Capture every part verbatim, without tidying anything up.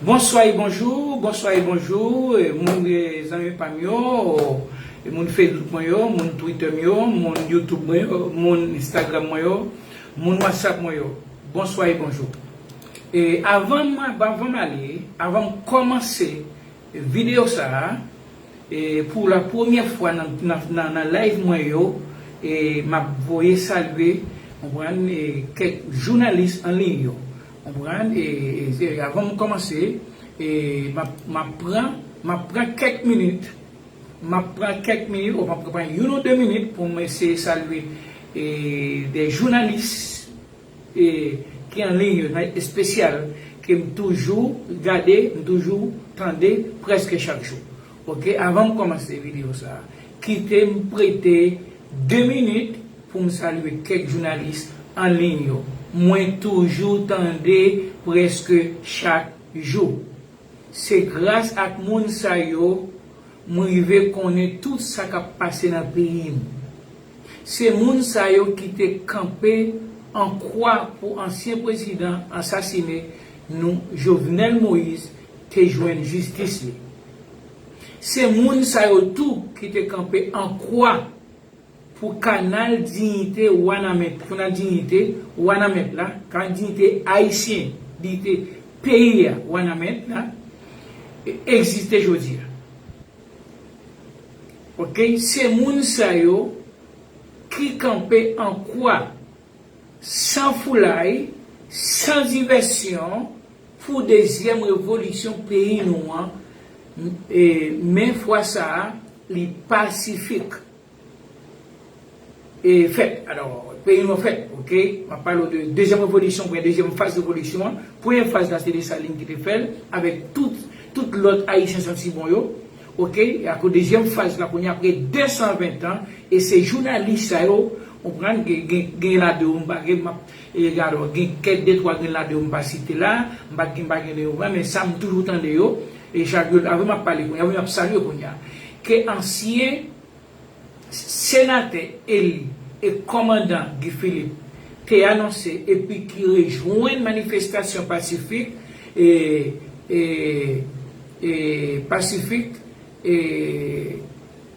Bonswa e bonjou, bonswa e bonjou, e moun, e zanmi pa m yo, e moun Facebook mwen yo, moun Twitter m yo, moun YouTube mwen yo, moun Instagram mwen yo, moun WhatsApp mwen yo. Bonswa e bonjou. E avan m, avan m ale, avan m kòmanse videyo sa a, e pou la premyè fwa nan, nan, nan, nan live mwen yo, e m ap voye salye, konprann, e kèk jounalis an liy yo. Konprann? E, e, e avan m kòmanse, e m ap, m ap pran, m ap pran kèk minit, m ap pran kèk minit, ou m ap pran youn ou de minit pou m eseye salye, e, de jounalis, e, ki an liy yo, nan espesyal, ke m toujou gade, m toujou tande prèske chak jou. Oke, avan m kòmanse videyo sa a, kite m prete de minit pou m salye kèk jounalis an liy yo. Mwen toujou tande prèske chak jou. Se gras ak moun sa yo mwen rive konnen tout sa k ap pase nan peyi m. Se moun sa yo ki te kanpe an kwa pou ansyen prezidan asasine nou Jovenel Moïse te jwenn jistis li. Se moun sa yo tou ki te kanpe an kwa pou kanal Diyite Wanament, kanal Diyite Wanament la, kanal Diyite ayisyen, Diyite peyi a, Wanament la, e, egziste jodi a. Oke, se moun sa yo ki kanpe an kwa, san foulay, san divèsyon, pou dezyèm revolisyon peyi nou an, e, men fwa sa a, li pasifik. E fèt. Alò, peyi nou an fèt, oke? M ap pale w de dezyèm revolisyon, oubyen dezyèm faz revolisyon an. Premyè faz la, se Desalin ki te fè l, avèk tout, tout lòt Ayisyen santi bon yo, oke? E akoz dezyèm faz la, kounye a, apre de san ven tan, e se jounalis sa yo, ou konprann, gen, gen, gen ladan yo, m pa gen, m ap, e, gade, gen kèk de twa grenn ladan yo, m pa site la, m pa gen, m pa gen de yo, men sa, m toujou tande yo, e chak jou, avè m ap pale kounye a, avè m ap salye kounye a, ke ansyen senatè eli e kòmandan Guy Philippe te anonse epi ki rejwenn manifestasyon pasifik, e, e, e, pasifik, e,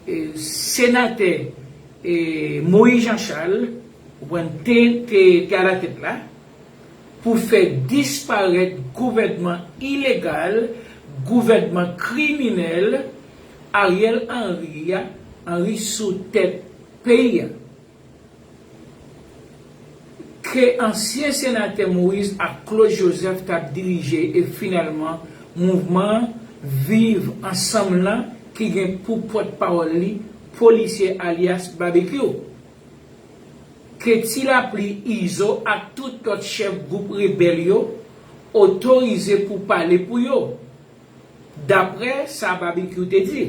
e, senatè, e, Moïse Jean Charles, ou konprann, te, te, te alatèt la, pou fè disparèt gouvènman ilegal, gouvènman kriminèl Ariel Henry a, Henry sou tèt peyi a. Ke ansyen senatè Moïse ak Claude Joseph t ap dirije e finalman mouvman Viv Ansanm lan ki gen pou pòtpawòl li polisye alyas Babekyou. Ke Ti Lapli, Izo ak tout lòt chèf gwoup rebèl yo otorize pou pale pou yo, daprè sa Babekyou te di.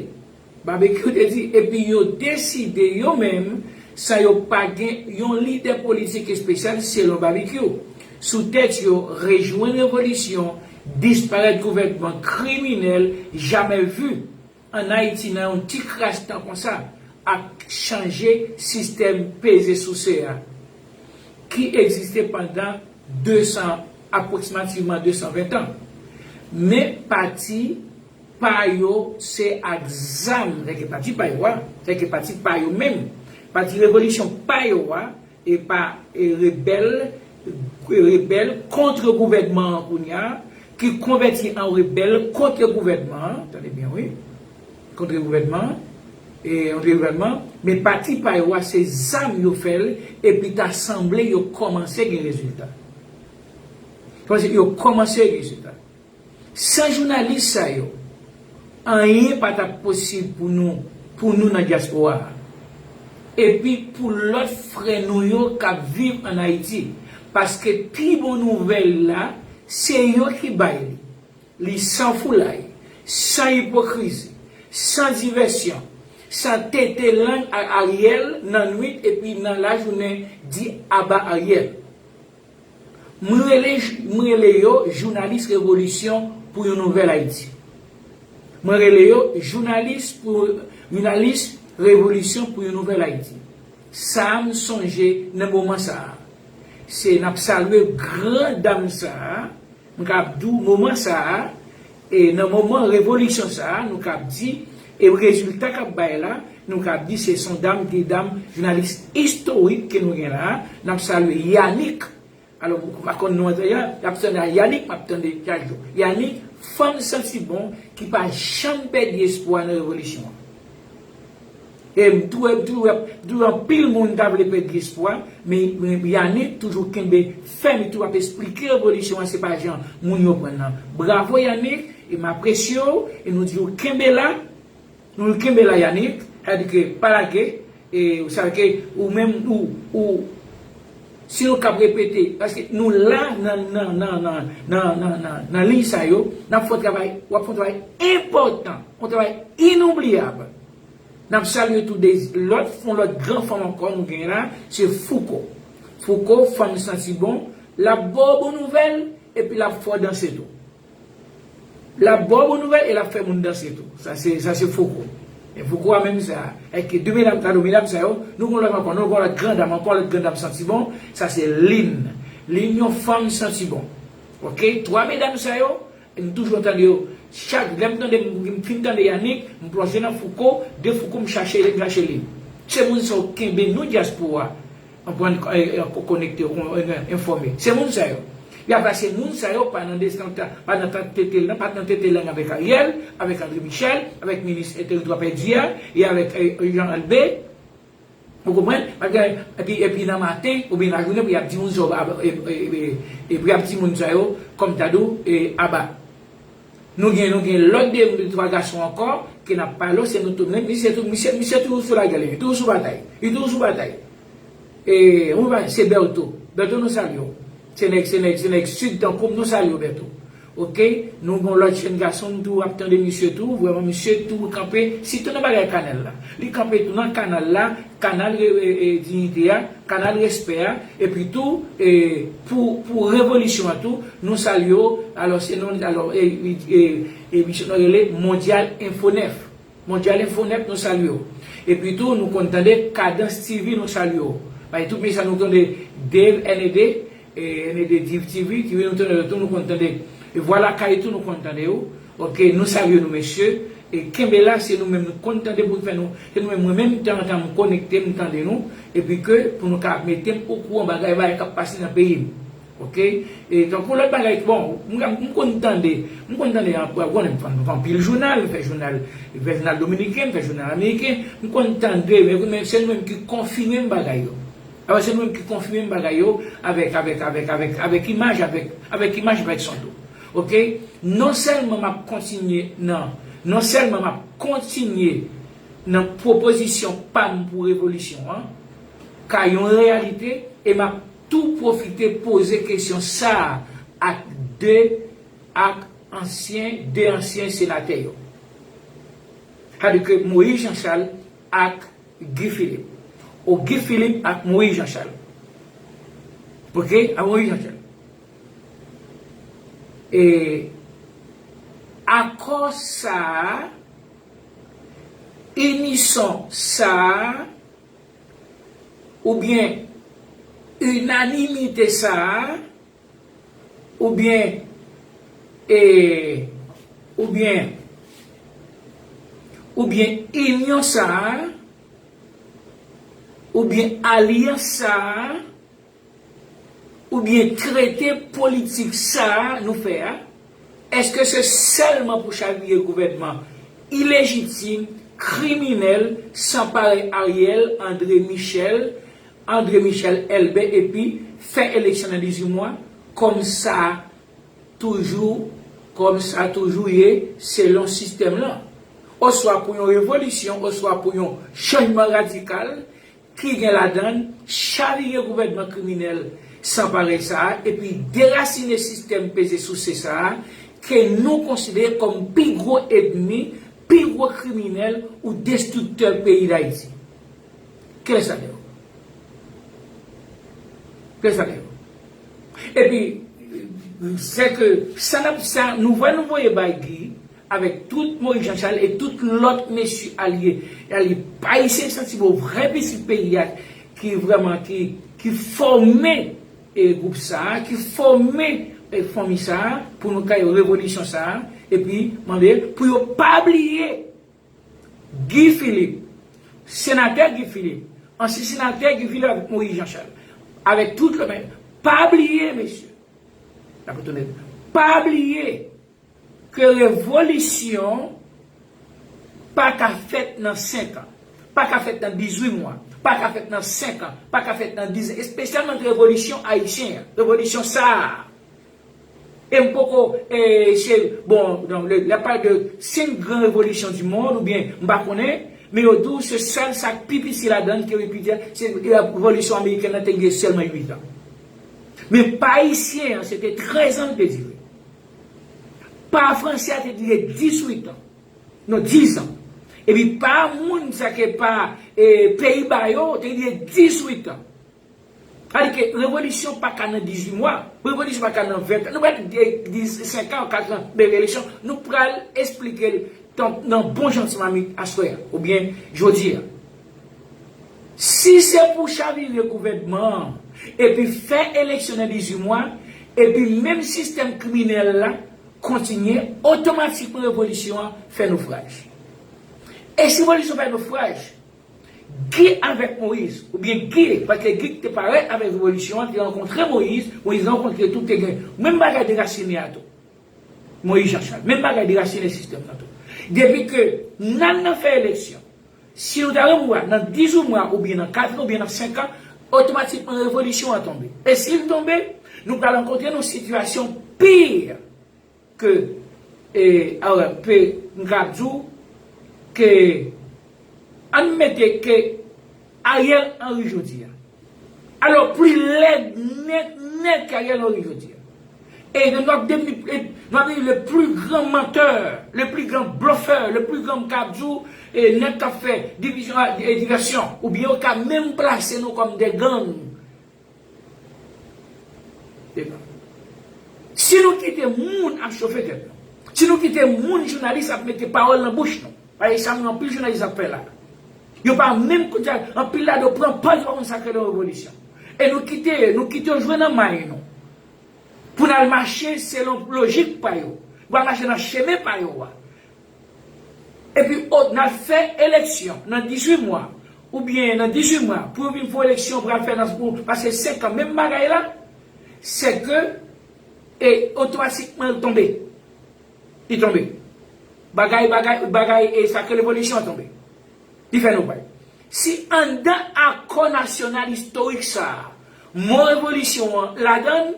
Babekyou te di, epi yo deside yo menm, san yo pa gen yon lidè politik espesyal, selon Babekyou, sou tèt yo, rejwenn revolisyon, disparèt gouvènman kriminèl jamè vi ann Ayiti nan yon ti kras tan konsa, ak chanje sistèm peze souse a, ki egziste pandan de san, apwoksimativman de san ven tan. Men pati pa yo se ak zam, sèke pati pa yo a, sèke pati pa yo menm, pati revolisyon pa yo a, e pa, e, rebèl, rebèl kont gouvènman an kounye a, ki konvèti an rebèl kont gouvènman an, tande byen wi, kont gouvènman an, e, kont gouvènman, men pati pa yo a se zam yo fè l, epi ta sanble yo kòmanse gen rezilta. Paske yo kòmanse gen rezilta. San jounalis sa yo, anyen pa t ap posib pou nou, pou nou nan dyaspora a. Epi pou lòt frè nou yo k ap viv ann Ayiti. Paske pi bon nouvèl la, se yo ki bay li. Li san foulay, san ipokrizi, san divèsyon, san tete lang ak Ariel nan nwit epi nan lajounen di aba Ariel. Mwen rele, mwen rele yo jounalis revolisyon pou yon nouvèl Ayiti. Mwen rele yo jounalis pou, jounalis revolisyon pou yon nouvèl Ayiti. Sa a m sonje nan moman sa a. Se n ap salye gran dam sa a, m kab di w moman sa a, E nan moman revolisyon sa a, nou kab di, e rezilta k ap bay la, nou kab di se son dam, de dam, jounalis istorik ke nou gen la a. N ap salye Yanick. Alò, m pa konn non an, y ap tande Yanick, m ap tande chak jou. Yanick, fanm santi bon, ki pa janm pèdi espwa nan revolisyon an. E m tou, m tou, m tou, anpil moun ta vle pèdi espwa, men, men Yanick toujou kenbe fèm, li toujou ap esplike revolisyon an, se pa jan moun yo pran nan. Bravo Yanick, e m apresye w, e nou di w kenbe la, nou kenbe la Yanick, sa di ke pa lage, e ou sav ke ou menm, ou, ou, si nou kab repete, paske nou la nan, nan, nan, nan, nan, nan, nan, nan liy sa yo, n ap fè yon travay, w ap fè yon travay enpòtan, yon travay inoubliyab. N ap salye tou de lòt, yon lòt gran fanm ankò nou genyen la, se Fouco. Fouco, fanm santi bon, l ap ba w bon nouvèl, epi l ap fè w danse tou. L ap ba w bon nouvèl e l ap fè moun danse tou. Sa se, sa se Fouco. E Fouco a menm sa. Èske de medam, gade medam sa yo, nou gen lòt ankò, nou gen lòt gran dam ankò, lòt gran dam santi bon, sa se Lin. Lin yon fanm santi bon. Oke, twa medam sa yo, M toujou tande yo. Chak lè m tande, m, m fin tande Yanick, m plonje nan Fouco, de Fouco m chache, m chache li. Se moun sa yo kenbe nou dyaspora an pran, eh, eh, konekte, eh, enfòme. Se moun sa yo. Y ap se moun sa yo pa nan desantan, pa nan tan tete l nan, pa nan tete l nan avèk Ariel, avèk André Michel, avèk minis, eh, teritwa pèdi a, e avèk, eh, Jean Albé. Ou konprann? Paske, epi, epi nan maten, oubyen lajounen, pou y ap di moun sa yo, e, e, e, e pou y ap di moun sa yo, kòm ta di w, e, aba. Nou gen, nou gen lòt de, de twa gason ankò, ke n ap pale w, se nou tou menm, misye tou, misye, misye toujou sou lagè, li toujou sou batay, li toujou sou batay. E, ou pa, se Bertho. Bertho, nou salye w. Se nèg, se nèg, se nèg Sid tankou m, nou salye w, Bertho. Oke, nou gon lòt jèn gason m tou ap tande misye tou, vrèman misye tou kanpe, sitou nan bagay kanal la. Li kanpe tou nan kanal la, kanal re, e, e, diyite a, kanal respè a, epi tou, e, pou, pou revolisyon an tou, nou salye w. Alò, se non, alò, e, e, e, e misye nou rele Mondyal Enfo nèf. Mondyal Enfo nèf, nou salye w. Epi tou, nou konn tande Kadans T V, nou salye w. Bay tout mesaj nou tande Dave N E D, e, N E D Div T V, T V nou tande tou, nou konn tande. E Vwa Lakay tou, nou konn tande yo. Oke, nou salye nou, mesye. E kenbe la, se nou menm nou konn tande pou fè nou. Se nou menm, mwen menm, tanzantan, m konekte, m tande nou. Epi ke, pou nou ka mete m okouran bagay, bagay k ap pase nan peyi m. Oke? E tankou lòt bagay, bon, m, m konn tande, m konn tande, an, bon, m fè, m fè anpil jounal, m fè jounal, m fè jounal dominiken, m fè jounal ameriken, m konn tande, men, men se nou menm ki konfime m bagay yo. Alò, se nou menm ki konfime m bagay yo avèk, avèk, avèk, avèk, avèk imaj, avèk, avèk imaj, avèk son tou. Oke? Non sèlman m ap kontinye nan, non sèlman m ap kontinye nan pwopozisyon pa m pou revolisyon an, ka yon reyalite, e m ap tou pwofite poze kesyon sa a ak de, ak ansyen, de ansyen senatè yo. Sa di ke Moïse Jean Charles ak Guy Philippe. Ou Guy Philippe ak Moïse Jean Charles. Oke? Ak Moïse Jean Charles. E akò sa a, inison sa a, oubyen inanimite sa a, oubyen, e, oubyen, oubyen inyon sa a, oubyen alyans sa a, oubyen trete politik sa a nou fè a, èske se sèlman pou chavire gouvènman ilejitim, kriminèl, san parèy Ariel, André Michel, André Michel Elbé epi fè eleksyon nan dizuit mwa, kòm sa toujou, kòm sa toujou ye selon sistèm lan? Oswa pou yon revolisyon, oswa pou yon chanjman radikal, ki gen ladan l chavire gouvènman kriminèl san parèy sa a, epi derasinen sistèm peze souse sa a, ke nou konsidere kòm pi gwo ènmi, pi gwo kriminèl ou destriktè peyi Dayiti. Kilès la dèyè w? Kilès la dèyè w? Epi, se ke sa n ap, sa nou vwè nou voye bay Guy, avèk tout Moïse Jean Charles e tout lòt mesye alye, alye ayisyen santi bon vrè pitit peyi a ki vrèman ki, ki fòme e gwoup sa a, ki fòme e, fanmi sa a, pou nou kay revolisyon sa a, epi mande pou yo pa bliye Guy Philippe, senatè Guy Philippe, ansyen senatè Guy Philippe avèk Moïse Jean Charles, avèk tout le men, pa bliye, mesye, n ap retounen, pa bliye ke revolisyon pa ka fèt nan senk an, pa ka fèt nan dizuit mwa, pa ka fèt nan senk an, pa ka fèt nan diz an, espesyalman revolisyon ayisyen an, revolisyon sa a. E m poko, e, se, bon, donk, le, la pale de cinq grandes révolutions du monde, oubyen, m pa konnen, men yo di w se sèl sa k pi piti ladan l ki repite, se, e, revolisyon amerikèn nan te gen sèlman uit an. Men pa ayisyen an, se te trèz an l te dire. Pa franse a te dire dizuit an. Non, diz an. Epi pa moun sa ke pa, e, peyi ba yo, te dire dizuit an. Sa di ke revolisyon pa ka nan dizuit mwa, revolisyon pa ka nan ven an. Nou pral di, di senk an, kat an, men eleksyon, nou pral esplike l tan, nan bon jan ti mamit aswè a, oubyen jodi a. Si se pou chavire gouvènman an, epi fè eleksyon nan dizuit mwa, epi menm sistèm kriminèl la kontinye, otomatikman revolisyon an fè nofraj. E si revolisyon fè nofraj, Guy avèk Moïse, oubyen Guy, paske Guy ki te parèt avèk revolisyon an, te rankontre Moïse, Moïse rankontre tout, te gen menm bagay derasinen a tou. Moïse Jean Charles, menm bagay derasinen sistèm nan tou. Depi ke n al nan fè eleksyon, si nou ta ranmwa nan dizuit mwa, oubyen nan kat an, oubyen nan senk an, otomatikman revolisyon an tonbe. E si l tonbe, nou pral rankontre nan yon sitiyasyon pi ke, e, alò, pe, m ka di w ke, ann mete ke Ariel Henry jodi a. Alò, pli lèd nèt, nèt ke Ariel Henry jodi a. E nou ap devni, e nou ap devni le plus grand menteur, le plus grand bluffeur, le plus grand, m ka di w, e nèg k ap fè divizyon, e divèsyon, oubyen yo ka menm plase nou kòm de gang. Si nou kite moun ap chofe tèt nou, si nou kite moun jounalis ap mete pawòl nan bouch nou, paske sa m wè anpil jounalis ap fè la. Yo pa menm konn sa, anpil ladan yo pran pòz yo pa konn sa k rele yon revolisyon. E nou kite, nou kite yo jwe nan may nou. Pou n al mache selon lojik pa yo. Pou n al mache nan chemen pa yo a. Epi, o, n al fè eleksyon nan dizuit mwa, oubyen nan dizuit mwa, pou yo vin fè eleksyon, pral fè nan, pou pase senk an, menm bagay la, se ke, e, otomatikman, l tonbe. Li tonbe. Bagay, bagay, bagay, e sa ke revolisyon an tonbe. Li fè nou bay. Si anndan akò nasyonal istorik sa a, mo revolisyon an ladan l,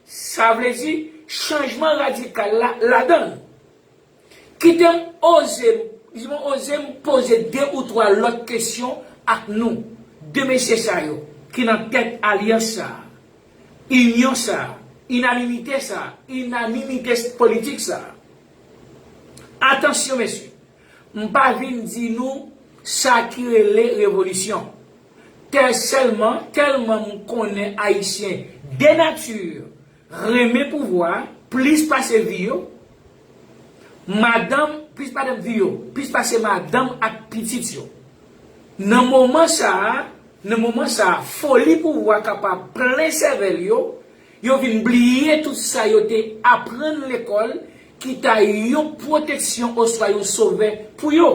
sa vle di chanjman radikal la ladan l. Kite m oze, kite m oze m poze de ou twa lòt kesyon ak nou, de mesye sa yo ki nan tèt alyans sa a, inyon sa a, inanimite sa a, inanimite politik sa a. Atansyon, mesye, m pa vin di nou sa ki rele revolisyon. Tè sèlman, tèlman m konnen Ayisyen de nati renmen pouvwa plis pase vi yo, madanm, plis madanm vi yo, plis pase madanm ak pitit yo. Nan moman sa a, nan moman sa a, foli pouvwa kapab plen sèvèl yo, yo vin bliye tout sa yo te aprann lekòl ki ta yon pwoteksyon oswa yon sovè pou yo.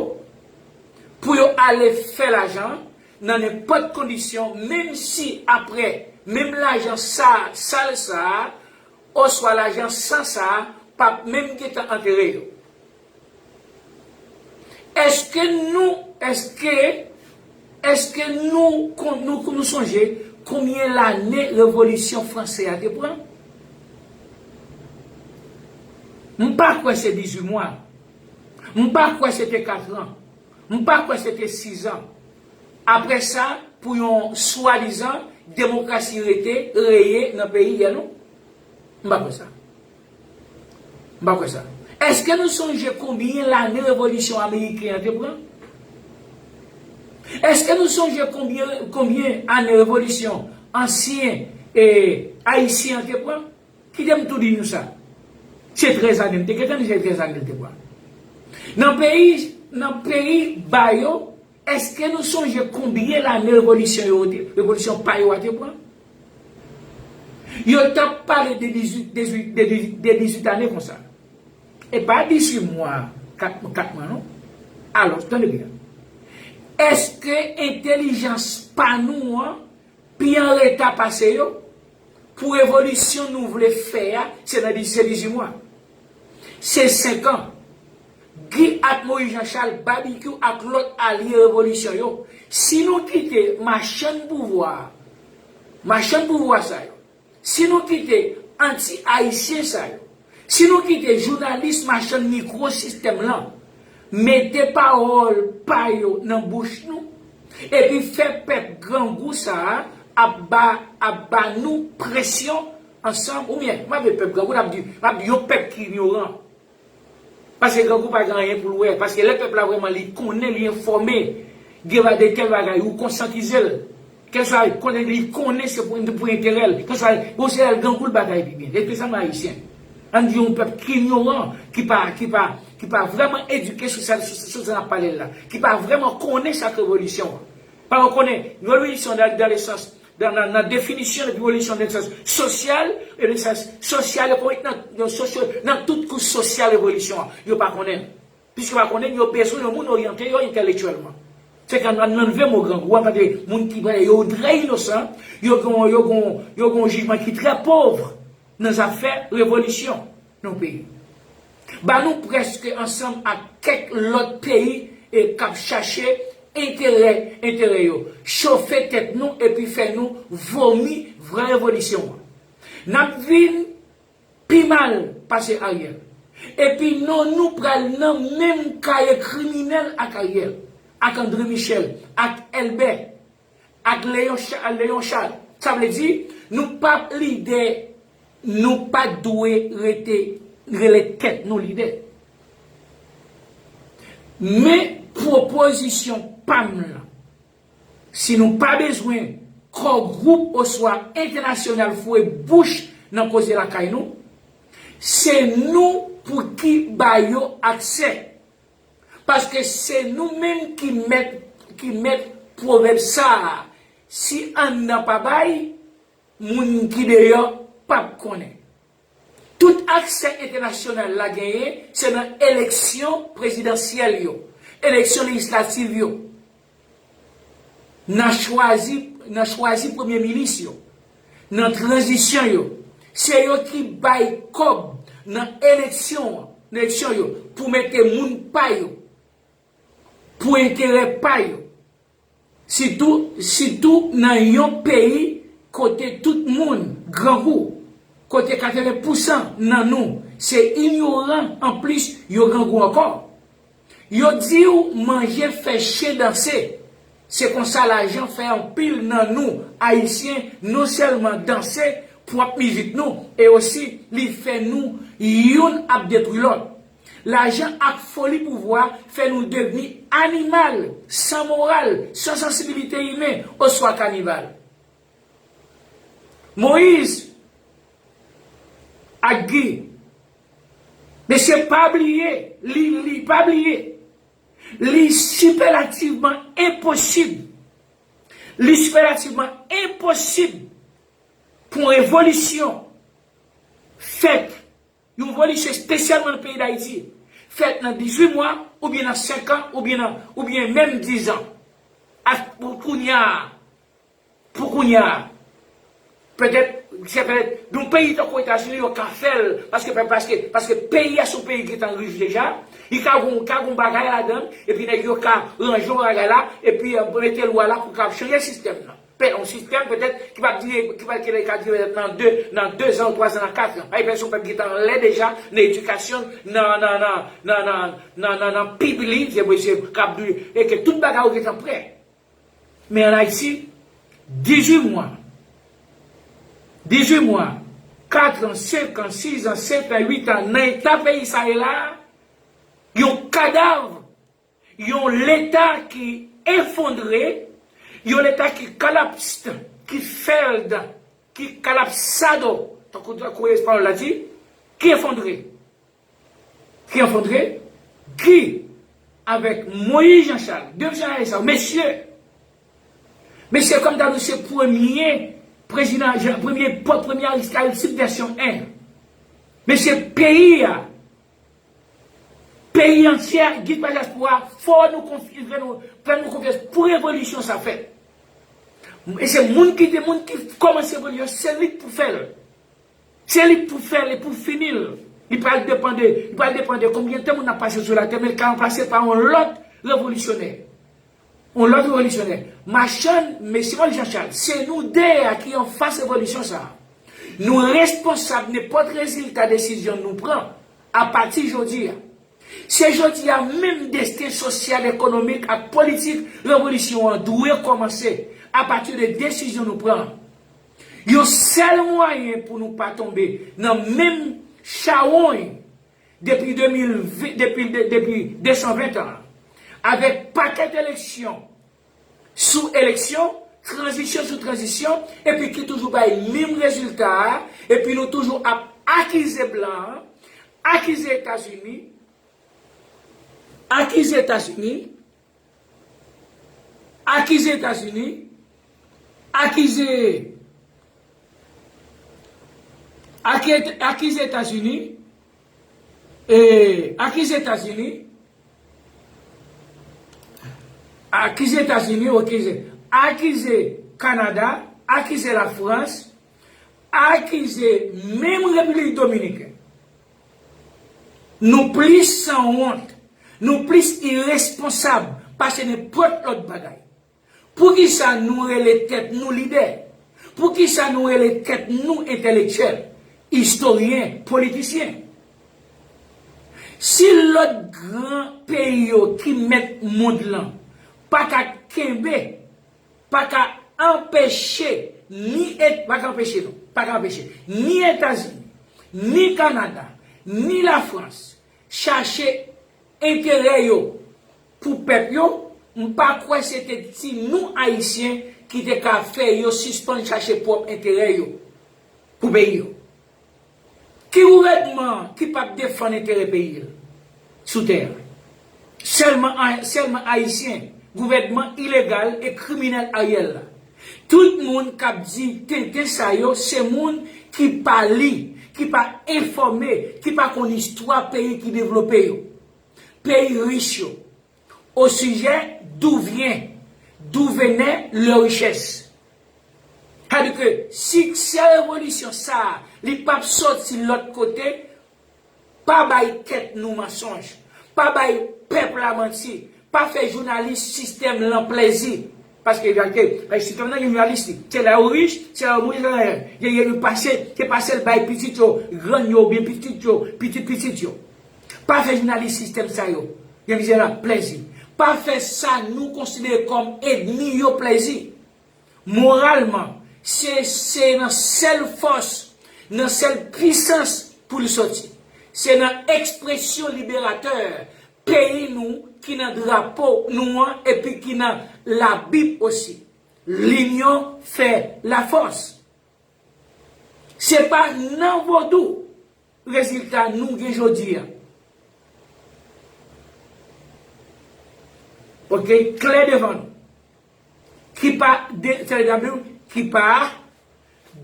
Pou yo ale fè lajan nan nenpòt kondisyon, menm si apre, menm lajan sa, sal sa a, oswa lajan san sa a, p ap menm gentan antere yo. Èske nou, èske, èske nou kon-, nou, nou sonje konbyen lane revolisyon franse a te pran? M pa kwè se dizuit mwa. M pa kwè se te kat an. M pa kwè se te sis an. Apre sa, pou yon swadizan demokrasi rete, reye nan peyi a, non? M pa kwè sa. M pa kwè sa. Èske nou sonje konbyen lane revolisyon ameriken an te pran? Èske nou sonje konbyen, konbyen ane revolisyon ansyen, e, ayisyen an te pran? Kite m tou di nou sa. Se trèz ane, m te gentan di se trèz ane l te pran. Nan peyi, nan peyi ba yo, èske nou sonje konbyen lane revolisyon yo te, revolisyon pa yo a te pran? Yo t ap pale de dizuit, dizuit, de dizuit, de dizuit ane konsa. E pa dizuit mwa, kat, kat mwa non. Alò, tande byen. Èske entèlijans pa nou an pi an reta pase yo? Pou revolisyon nou vle fè a, se nan di-, se dizuit mwa. Se senk an. Guy ak Moïse Jean Charles, Babikyou ak lòt alye revolisyon yo. Si nou kite machann pouvwa, machann pouvwa sa yo, si nou kite anti-ayisyen sa yo, si nou kite jounalis machann mikwo sistèm lan mete pawòl pa yo nan bouch nou, epi fè pèp grangou sa a ap ba, ap ba nou presyon ansanm, oubyen, m ap di pèp grangou, m ap di, m ap di yon pèp ki inyoran. Paske grangou pa gen anyen pou l wè. Paske lè pèp la vrèman li konnen, li enfòme, gen va de tèl bagay, ou konsyantize l. Kèlswa kote li konnen se pou, pou enterè l. Kèlswa, bon, se lè l grangou l bagay pi byen. Espesyalman ayisyen. Ann di yon pèp ki inyoran, ki pa, ki pa, ki pa vrèman edike sou sa, sou, sou sa n ap pale l la. Ki pa vrèman konnen sa k revolisyon an. Pa yo konnen, revolisyon dan, dan le sans, dan, nan, nan definisyon de revolisyon, nan sans sosyal, e nan sans sosyal, ekonomik, nan, nan sosyo, nan tout kouch sosyal revolisyon an. Yo pa konnen. Piske yo pa konnen, yo bezwen yon moun oryante yo entèlektyèlman. Se ke ann, ann anlve mo grangou a, paske moun ki vre, yo trè inosan, yo gen, yo gen, yo gen yon jijman ki trè pòv nan zafè revolisyon nan peyi. Ba nou prèske ansanm ak kèk lòt peyi e k ap chache enterè, enterè yo, chofe tèt nou epi fè nou vomi vrè revolisyon an. N ap vin pi mal pase Ariel. Epi non nou pral nan menm kaye kriminèl ak Ariel, ak André Michel, ak Elbè, ak Leyon Cha-, Leyon Chal. Sa vle di, nou p ap lidè, nou pa dwe rete rele tèt nou lidè. Men pwopozisyon pa m lan. Si nou pa bezwen kò gwoup oswa entènasyonal foure bouch nan koze lakay nou, se nou pou ki ba yo aksè. Paske se nou menm ki mèt, ki mèt pwovèb sa a, si anndan pa bay, moun ki deyò p ap konnen. Tout aksè entènasyonal la genyen, se nan eleksyon prezidansyèl yo, eleksyon lejislatif yo. Nan chwazi, nan chwazi premye minis yo, nan tranzisyon yo. Se yo ki bay kòb nan eleksyon, nan eleksyon yo, pou mete moun pa yo, pou enterè pa yo. Sitou, sitou nan yon peyi kote tout moun grangou, kote katreven pousan nan nou se inyoran, anplis yo grangou ankò. Yo di w manje fè chen danse. Se konsa lajan fè anpil nan nou, Ayisyen, non sèlman danse pwòp mizik nou, e osi li fè nou youn ap detwi lòt. Lajan ak foli pouvwa fè nou devni animal, san moral, san sansibilite imen, oswa kanibal. Moyiz ak Gi, mesye, pa bliye, li, li, pa bliye, li sipèlativman enposib, li sipèlativman enposib pou yon revolisyon fèt, yon revolisyon espesyalman nan peyi Dayiti, fèt nan dizuit mwa, oubyen nan senk an, oubyen nan, oubyen menm diz an. Ak pou kounye a, pou kounye a, petèt, se petèt, yon peyi tankou Etazini, yo ka fè l, paske, paske, paske peyi a se yon peyi ki gentan rich deja, li ka gon, ka gon bagay ladan l, epi nèg yo ka ranje yon bagay la, epi, euh, mete lwa la pou ka chanje sistèm nan. Pe-, yon sistèm petèt ki p ap dire, ki p ap, ki ka dire petèt nan de, nan de zan ou twa zan, nan kat an. Paske pèp se yon pèp ki gentan anlè deja, nan edikasyon, nan, nan pib li, se vre, se k ap dire, e ke tout bagay yo gentan prè. Men ann Ayiti, dizuit mwa, dizuit mwa, kat an, senk an, sis an, sèt an, uit an, nan eta peyi sa ye la, yon kadav, yon Leta ki efondre, yon Leta ki kalaps, ki fèld, ki kalapsado, tankou, tankou Espayòl la di, ki efondre. Ki efondre, Gi avèk Moyiz Jan Chal, de jan sa yo, mesye, mesye, kòm ta di w se premye Prezidan Jean, premye, premye Aristide, Aristide vèsyon en. Mesye, peyi a, peyi antye, gid pa dyaspora, fò nou konfye, fè nou, fè nou konfyans pou revolisyon sa fèt. E se moun ki te, moun ki kòmanse revolisyon, se li k pou fè l. Se li k pou fè l, li pou fini l. Li pral depande, li pral depande konbyen tan moun ap pase sou latè, men l ka ranplase pa yon lòt revolisyonè. Yon lòt revolisyonè. Machann, mesye Moïse Jean Charles, se nou de a ki anfas revolisyon sa a. Nou responsab nenpòt rezilta desizyon nou pran apati jodi a. Se jodi a menm desten sosyal, ekonomik ak politik revolisyon an dwe kòmanse apati de desizyon nou pran. Yon sèl mwayen pou nou pa tonbe nan menm chawony depi de mil ven, depi, de- depi de san ven an, avèk pakèt eleksyon sou eleksyon, tranzisyon sou tranzisyon, epi ki toujou bay menm rezilta a, epi nou toujou ap akize blan an, akize Etazini, akize Etazini, akize Etazini, akize, aki- akize Etazini, e, akize Etazini, akize Etazini, akize, akize Kanada, akize Lafrans, akize menm Repiblik Dominikèn. Nou plis sanwont, nou plis iresponsab pase nenpòt lòt bagay. Poukisa nou rele tèt nou lidè? Poukisa nou rele tèt nou entèlektyèl, istoryen, politisyen? Si lòt gran peyi yo ki mèt mond lan pa ka kenbe, pa ka anpeche ni Et- pa ka anpeche non, pa ka anpeche ni Etazini, ni Kanada, ni Lafrans chache enterè yo pou pèp yo, m pa kwè se te ti nou Ayisyen ki te ka fè yo sispann chache pwòp enterè yo pou peyi yo. Ki gouvènman ki p ap defann enterè peyi l sou tè a? Sèlman, sèlman Ayisyen, gouvènman ilegal e kriminèl Ariel la. Tout moun k ap di tenten sa yo, se moun ki pa li, ki pa enfòme, ki pa konn istwa peyi ki devlope yo, peyi rich yo. Au sujet d'où vient, d'où venait leur richesse. Sa di ke siksè revolisyon sa a, li p ap sòti lòt kote, pa bay tèt nou mansonj, pa bay pèp la manti, pa fè jounalis sistèm lan plèzi. Paske, paske sistèm nan gen jounalis li. Se la yo rich, se la yo mouri, se la yo, yo, yo, yo pase, se pase l bay pitit yo, grann yo, oubyen pitit yo, pitit pitit yo. Pa fè jounalis sistèm sa yo, gen mizè la, plèzi. Pa fè sa nou konsidere kòm ènmi yo plèzi. Moralman, se, se nan sèl fòs, nan sèl pisans pou l sòti. Se nan ekspresyon liberatè peyi nou ki nan drapo nou an epi ki nan Labib osi. L'union fait la force. Se pa nan vodou rezilta nou gen jodi a. Ok, klè devan nou. Ki pa de, se le W, ki pa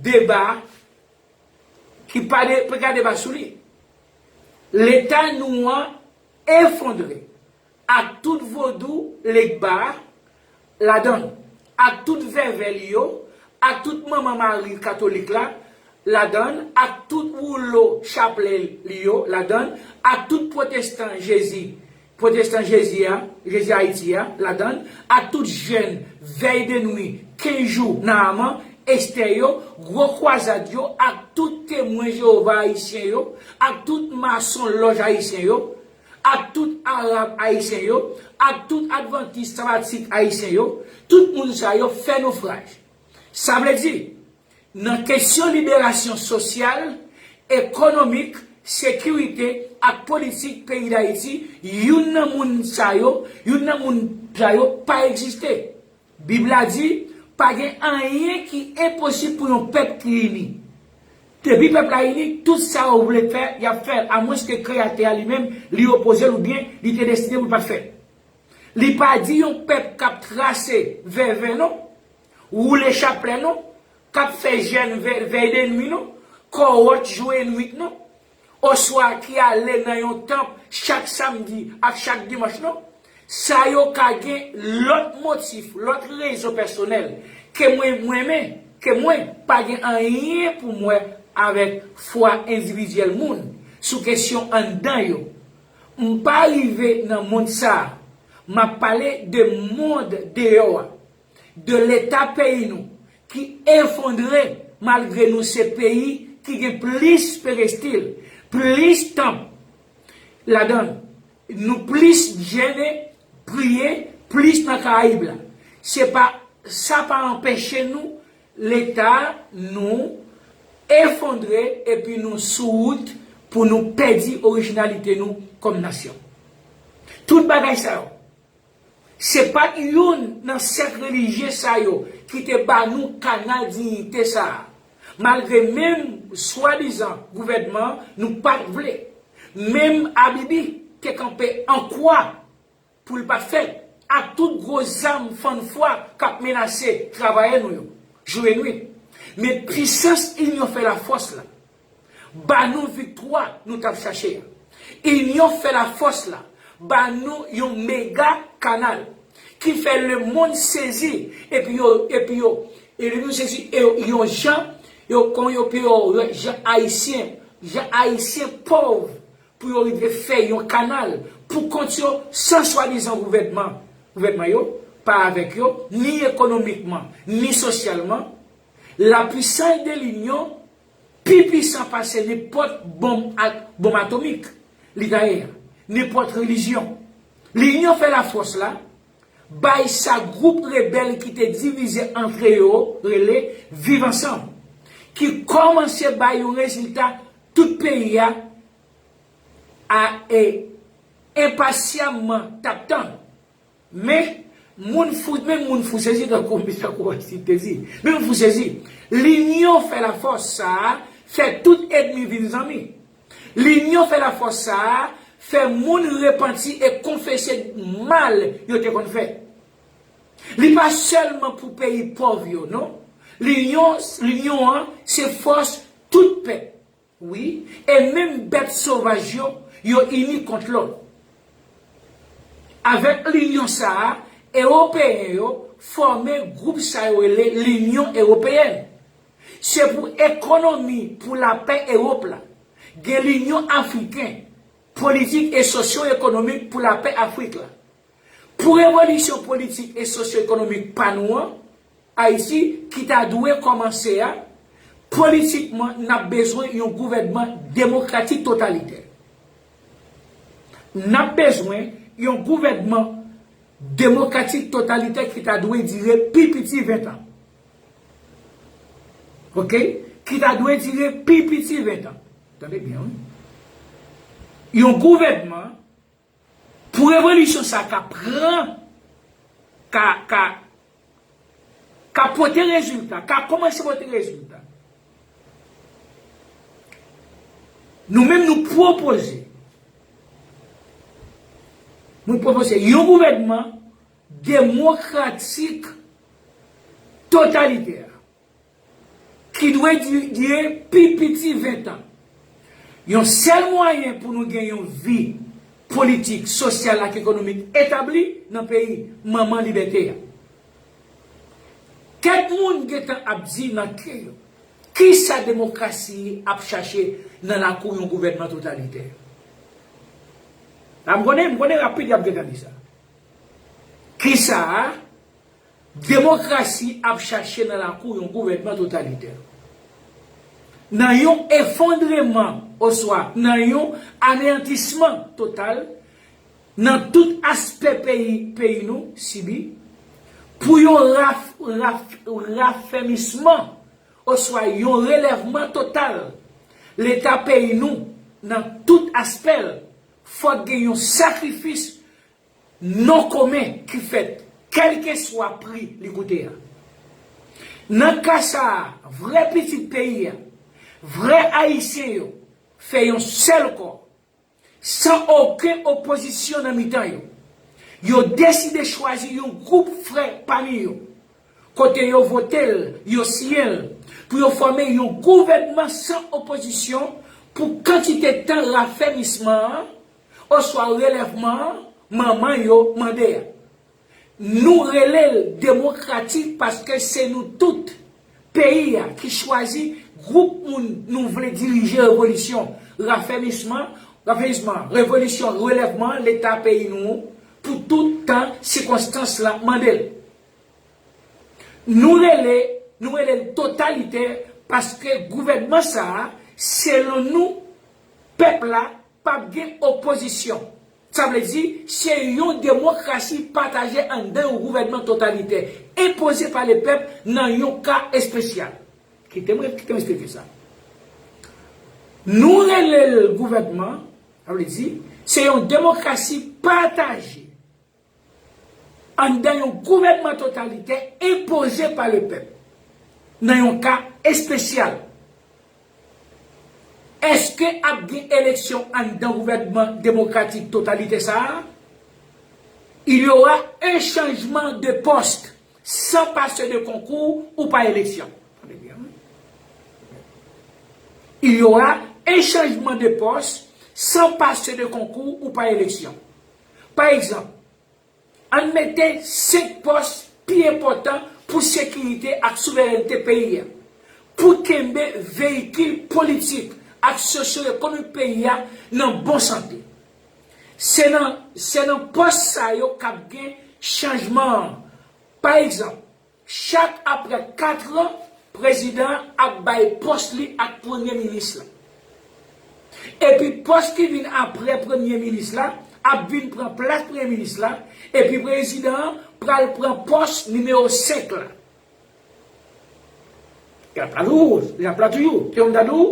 deba, ki pa de, pa ka deba sou li. Leta nou an efondre. Ak tout vodou Legba ladan l, ak tout vèvè li yo, ak tout manman mari katolik la ladan l, ak tout woulo chaplè li yo ladan l, ak tout pwotestan Jezi, pwotestan Jezi a, Jezi Ayiti a ladan l, ak tout jèn vèy de nwi kenz jou nan aman, Estè yo, gwo kwazad yo, ak tout Temwen Jewova ayisyen yo, ak tout mason lòj ayisyen yo, ak tout Arab ayisyen yo, ak tout Advantis sabatik ayisyen yo, tout moun sa yo fè nofraj. Sa vle di, nan kesyon liberasyon sosyal, ekonomik, sekirite ak politik peyi Dayiti, youn nan moun sa yo, youn nan moun sa yo pa egziste. Bib la di, pa gen anyen ki enposib pou yon pèp ki ini. Depi pèp la ini, tout sa yo vle fè, y ap fè l, amwenske Kreyatè a li menm, li opoze l oubyen li te deside pou l pa t fè l. Li pa di yon pèp k ap trase vèvè non, woule chaplè non, k ap fè jèn vè- vèy de nwi non, kòwòt jwe nwit non, oswa ki ale nan yon tanp chak samdi ak chak dimanch non. Sa yo ka gen lòt motif, lòt rezon pèsonèl ke mwen, mwen men, ke mwen pa gen anyen pou m wè avèk fwa endividyèl moun sou kesyon anndan yo. M pa rive nan mond sa a. M ap pale de mond deyò a, de leta peyi nou ki efondre malgre nou se peyi ki gen plis perestil, plis tanp ladan l. Nou plis jene, priye, plis nan Karayib la. Se pa, sa pa anpeche nou, leta nou efondre epi nou sou wout pou nou pèdi orijinalite nou kòm nasyon. Tout bagay sa yo, se pa t youn nan sèk relijye sa yo ki te ba nou kanal diyite sa a. Malgre menm swadizan gouvènman nou pa t vle, menm Abibi te kanpe an kwa pou l pa t fèt, ak tout gwo zam fann fwa k ap menase travayè nou yo, jou e nwit. Men pisans inyon fè lafòs la ba nou viktwa nou t ap chache a. Inyon fè lafòs la ba nou yon mega kanal ki fè lemonn sezi, epi yo, epi yo, e lemonn sezi e yo, yon jan, yo, kon yo, yo, jan ayisyen, jan ayisyen pòv pou yo rive fè yon kanal pou kont yo san swadizan gouvènman, gouvènman yo pa avèk yo, ni ekonomikman, ni sosyalman. La puissance de l'union pi pwisan pase nenpòt bonm ak bonm atomik li ta ye a, nenpòt relijyon. Linyon fè lafòs la bay sa gwoup rebèl ki te divize antre yo rele Viv Ansanm, ki kòmanse bay yon rezilta tout peyi a a e enpasyabman t ap tann. Men, moun fou, men moun fou sezi tankou, tankou Aristide te di. Men moun fou sezi. Linyon fè lafòs sa a fè tout ènmi vin zanmi. Linyon fè lafòs sa a fè moun repanti e konfese mal yo te konn fè. Li pa sèlman pou peyi pòv yo, non. Linyon, linyon an se fòs tout pèp. Wi, e menm bèt sovaj yo, yo ini kont lòt. Avèk linyon sa a, Ewopeyen yo fòme gwoup sa yo rele Linyon Ewopeyèn. Se pou ekonomi, pou lapè Ewòp la. Gen Linyon Afriken, politik e sosyo-ekonomik pou lapè Afrik la. Pou revolisyon politik e sosyo-ekonomik pa nou an, Ayiti, ki ta dwe kòmanse a, politikman, n ap bezwen yon gouvènman demokratik totalitè. N ap bezwen yon gouvènman demokratik totalitè ki ta dwe dire pi piti ven tan. Oke? Ki ta dwe dire pi piti ven tan. Tande byen, wi. Yon gouvènman pou revolisyon sa ka pran, ka, ka, ka pote rezilta, ka kòmanse pote rezilta. Nou menm nou pwopoze, nou pwopoze yon gouvènman demokratik totalitè ki dwe di- dire pi piti ven tan. Yon sèl mwayen pou nou gen yon vi politik, sosyal ak ekonomik etabli nan peyi manman libète a. Kèk moun gentan ap di nan kè yo, kisa demokrasi ap chache nan lakou yon gouvènman totalitè? La m konnen, m konnen rapid y ap gentan di sa. Kisa demokrasi ap chache nan lakou yon gouvènman totalitè? Nan yon efondreman oswa nan yon aneyantisman total nan tout aspè peyi, peyi nou sibi, pou yon raf, raf, rafèmisman oswa yon relèvman total Leta peyi nou nan tout aspè l, fòk gen yon sakrifis non komen ki fèt, kèlkeswa pri li koute a. Nan ka sa a, vrè pitit peyi a, vrè Ayisyen yo, fè yon sèl kò, san okenn opozisyon nan mitan yo. Yo deside chwazi yon gwoup frè pami yo, kote yo vote l, yo siyen l, pou yo fòme yon gouvènman san opozisyon pou kantite tan rafèmisman an oswa relèvman an manman yo mande a. Nou rele l demokratik paske se nou tout, peyi a, ki chwazi gwoup moun nou vle dirije revolisyon, rafèmisman, rafèmisman, revolisyon, relèvman Leta peyi nou pou tout tan sikonstans la mande l. Nou rele, nou rele l totalitè paske gouvènman sa a, selon nou, pèp la, p ap gen opozisyon. Sa vle di, se yon demokrasi pataje anndan yon gouvènman totalitè, enpoze pa le pèp nan yon ka espesyal. Kite mwen, kite mwen eksplike sa. Nou rele l gouvènman, sa vle di, se yon demokrasi pataje anndan yon gouvènman totalitè enpoze pa le pèp, nan yon ka espesyal. Èske ap gen eleksyon anndan gouvènman demokratik totalitè sa a? Il y aura un changement de poste sans passer de concours ou par élection. Tande byen, wi. Il y aura un changement de poste sans passer de concours ou par élection. Pa egzanp, ann mete senk pòs pi enpòtan pou sekirite ak souverènte peyi a, pou kenbe veyikil politik ak sosyo-ekonomik peyi a nan bon sante. Se nan, se nan pòs sa yo k ap gen chanjman an. Pa egzanp, chak apre kat an, prezidan an ap bay pòs li ak premye minis la. Epi pòs ki vin apre premye minis la ap vin pran plas premye minis la, epi prezidan an pral pran pòs nimewo senk la. L ap la toujou, l ap la toujou. Se yon m ta di w,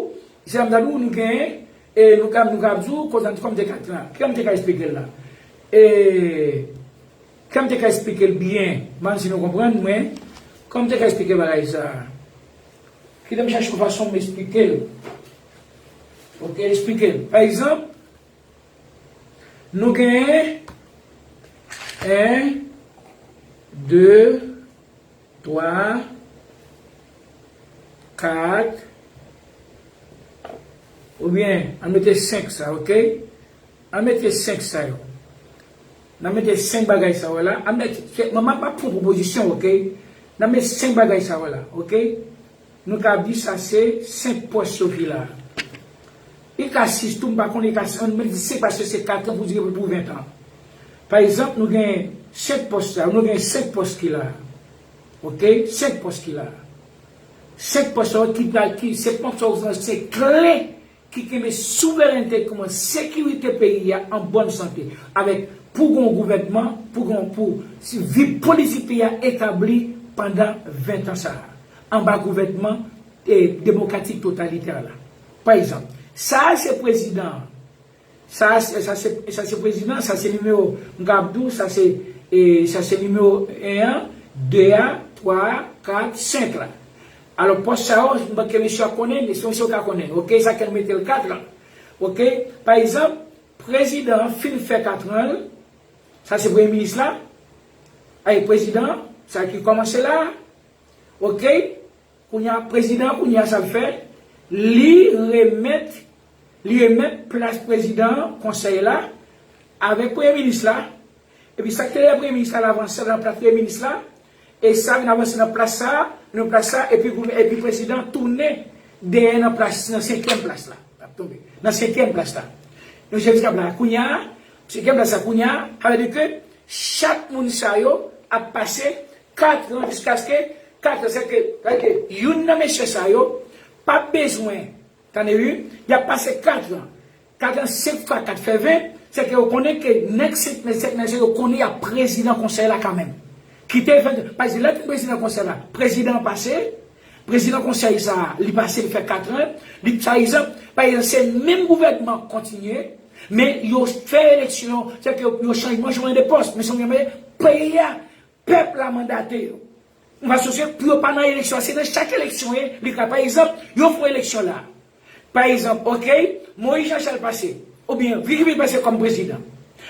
se yon m ta di w, nou genyen, e nou ka, nou ka di w, kote an, kòm te ka, kòm te ka eksplike l la. E, kòm te ka eksplike l byen, m pa konn si nou konprann, men, kòm te ka eksplike bagay sa a. Kite m chache yon fason m eksplike l. Ok, eksplike l. Pa egzanp, nou genyen en, de, twa, kat, oubyen, ann mete senk sa, ok? Ann mete senk sa yo. N a mete senk bagay sa yo la. Ann mete, se, mwen, m ap, m ap fè yon pwopozisyon, ok? N a mete senk bagay sa yo la, ok? Nou ka di sa se senk pòs yo ki la. Li ka sis tou, m pa konnen, li ka, ann mete senk paske se kat an pou dire pou, pou ven tan. Pa egzanp, nou gen senk pòs la, nou gen senk pòs ki la. Ok? Senk pòs ki la. Senk pòs sa yo ki pral, ki, se pòs sa yo, se kle ki kenbe souverènte kòman sekirite peyi a an bòn sante, avèk pou gon gouvènman, pou gon, pou si vi politik peyi a etabli pandan ven tan sa a, anba gouvènman, e, demokratik totalitè la. Pa egzanp, sa a se prezidan an. Sa, sa, se, sa se prezidan, sa se nimewo, m ka ap di w, sa se, e, sa se nimewo en an, de a, twa a, kat, senk la. Alò, pòs sa yo, m panse ke mesye a konnen, mesye, mesye yo ka konnen, ok, sa ke l mete l kat la. Ok, pa egzanp, prezidan an fin fè kat an l, sa se premye minis la, ay, prezidan an, sa ki kòmanse la, ok, kounye a, prezidan an, kounye a, sa l fè, li remèt, li remèt plas prezidan an, konsèy la, avèk premye minis la, epi sa k te dèyè premye minis la, l avanse nan plas premye minis la, e sa vin avanse nan plas sa, nan plas sa, epi gouv-, epi prezidan tounen dèyè nan plas, nan senkyèm plas la. L ap tonbe. Nan senkyèm plas la. Nou se la, kounye a, senkyèm plas la, kounye a, sa vle di ke chak moun sa yo ap pase kat an jiskaske kat an, se ke, se ke youn nan mesye sa yo p ap bezwen, tande wi, y ap pase kat an. Kat an, senk fwa kat fè ven, se ke yo konnen ke nèg senk, nèg senk, nèg senk yo konnen y ap prezidan konsèy la kanmenm. Kite fè, pa egzanp, lè prezidan konsèy la, prezidan an pase, prezidan konsèy sa a, li pase, li fè kat an, li, pa egzanp, pa egzanp, se menm gouvènman an kontinye, men yo fè eleksyon, se ke yo, yo chanjman, chanjman de pòs, men se yon peyi a, pèp la mandate yo. Yon fason se pou yo pa nan eleksyon, se nan chak eleksyon, e, li ka, pa egzanp, yo fè yon eleksyon la. Pa egzanp, ok, Moïse Jean Charles pase, oubyen Vicky Philippe pase kòm prezidan.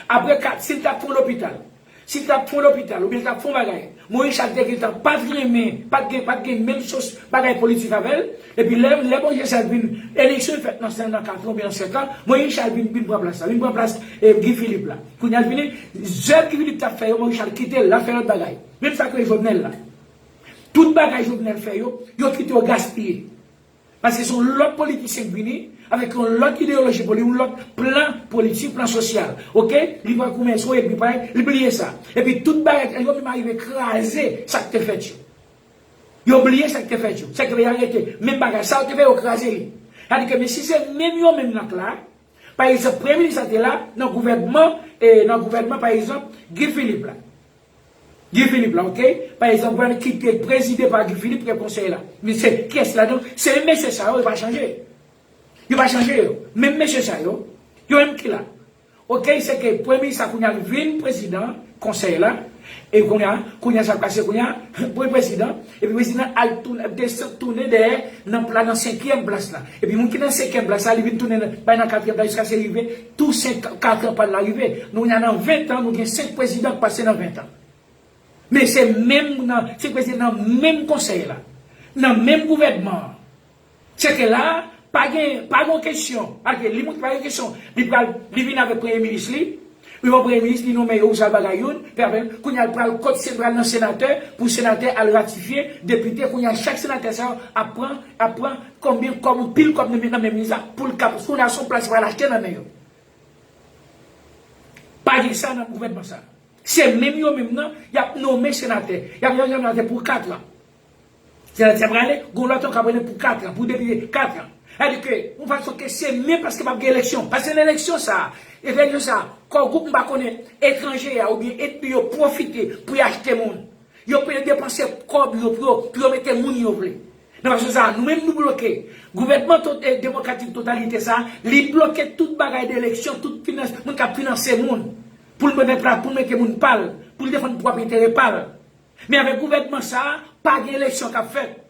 Apre kat, si l ta fè yon lopital, Si l t ap fè yon lopital oubyen l t ap fè yon bagay, Moyiz Richard te gentan pa t renmen, pa t gen, pa t gen menm sos bagay politik avè l. Epi lè, lè Moyiz Richard vin, eleksyon fèt nan senk, nan kat an oubyen nan senk an, Moyiz Richard vin, vin pran plas la, vin pran plas eh, Guy Philippe la. Kounye a l vini, zèv Guy Philippe t ap fè yo, Moyiz Richard kite l, l ap fè lòt bagay. Menm sa k rele Jovenel la. Tout bagay Jovenel fè yo, yo kite yo gaspiye. Paske se yon lòt politisyen k vini avèk yon lòt ideyoloji politik, yon lòt plan politik, plan sosyal. Oke? Li pral koumen sou epi pay, li bliye sa. Epi tout bagay yo menm arive kraze sa k te fèt yo. Yo bliye sa k te fèt yo. Sa k te fè yo rete menm bagay. Sa yo te fè yo kraze li. Sa di ke men si se menm yo menm nan k la, pa egzanp, premye minis la te la nan gouvènman, e nan gouvènman, pa egzanp, Guy Philippe la. Guy Philippe la, oke? Pa egzanp, ki te prezide pa Guy Philippe, ke konsèy la. Men se kiyès la, donk, se menm mesye sa yo, yo pa chanje. Yo pa chanje yo. Menm mesye sa yo, yo menm ki la. Oke, se ke premye minis la kounye a l vin prezidan konsèy la, e kounye a, kounye a sa k pase kounye a, pou prezidan, epi prezidan al tounen, desann tounen dèyè nan pla, nan senkyèm plas la. Epi moun ki nan senkyèm plas la, li vin tounen nan, bay nan katriyèm plas jiskaske rive tou senk, kat an pa l la rive. Nou kounye a nan ven tan, nou gen senk prezidan k pase nan ven tan. Men se menm nan, se prezidan nan menm konsèy la, nan menm gouvènman an. Se ke la, pa gen, pa gen kesyon. Alke, li montre pa gen kesyon. Li pral, li vin avèk premye minis li. Li pran premye minis, li nonmen yo, ou sa bagay youn. Pe apèl, kounye a l pral kot se pral nan senatè, pou senatè al ratifye, depite, kounye a chak senatè sa yo ap pran, ap pran konbyen kòb, yon pil kòb nan men, nan men minis la, pou l kap, kounye a se yon plas pral achte nan men yo. Pa gen sa nan gouvènman sa. Se menm yo menm nan, y ap nonmen senatè. Y ap nonmen senatè pou kat an. Senatè prale, gon lòt ankò prale pou kat an, pou depite kat an. Sa di ke, yon fason ke se menm paske p ap gen eleksyon. Paske nan eleksyon sa, eleksyon sa, kò gwoup m pa konnen etranje a oubyen etni yo pwofite pou y achte moun. Yo peye depanse kòb yo pou yo, pou yo mete moun yo vle. Nan fason sa, nou menm nou bloke. Gouvènman to, eh, demokratik totalite sa, li bloke tout bagay de eleksyon, tout finans, moun k ap finanse moun. Pou l mete pla, pou l mete moun pa l, pou l defann pwòp enterè pa l. Men avèk gouvènman sa, pa gen eleksyon k ap fèt.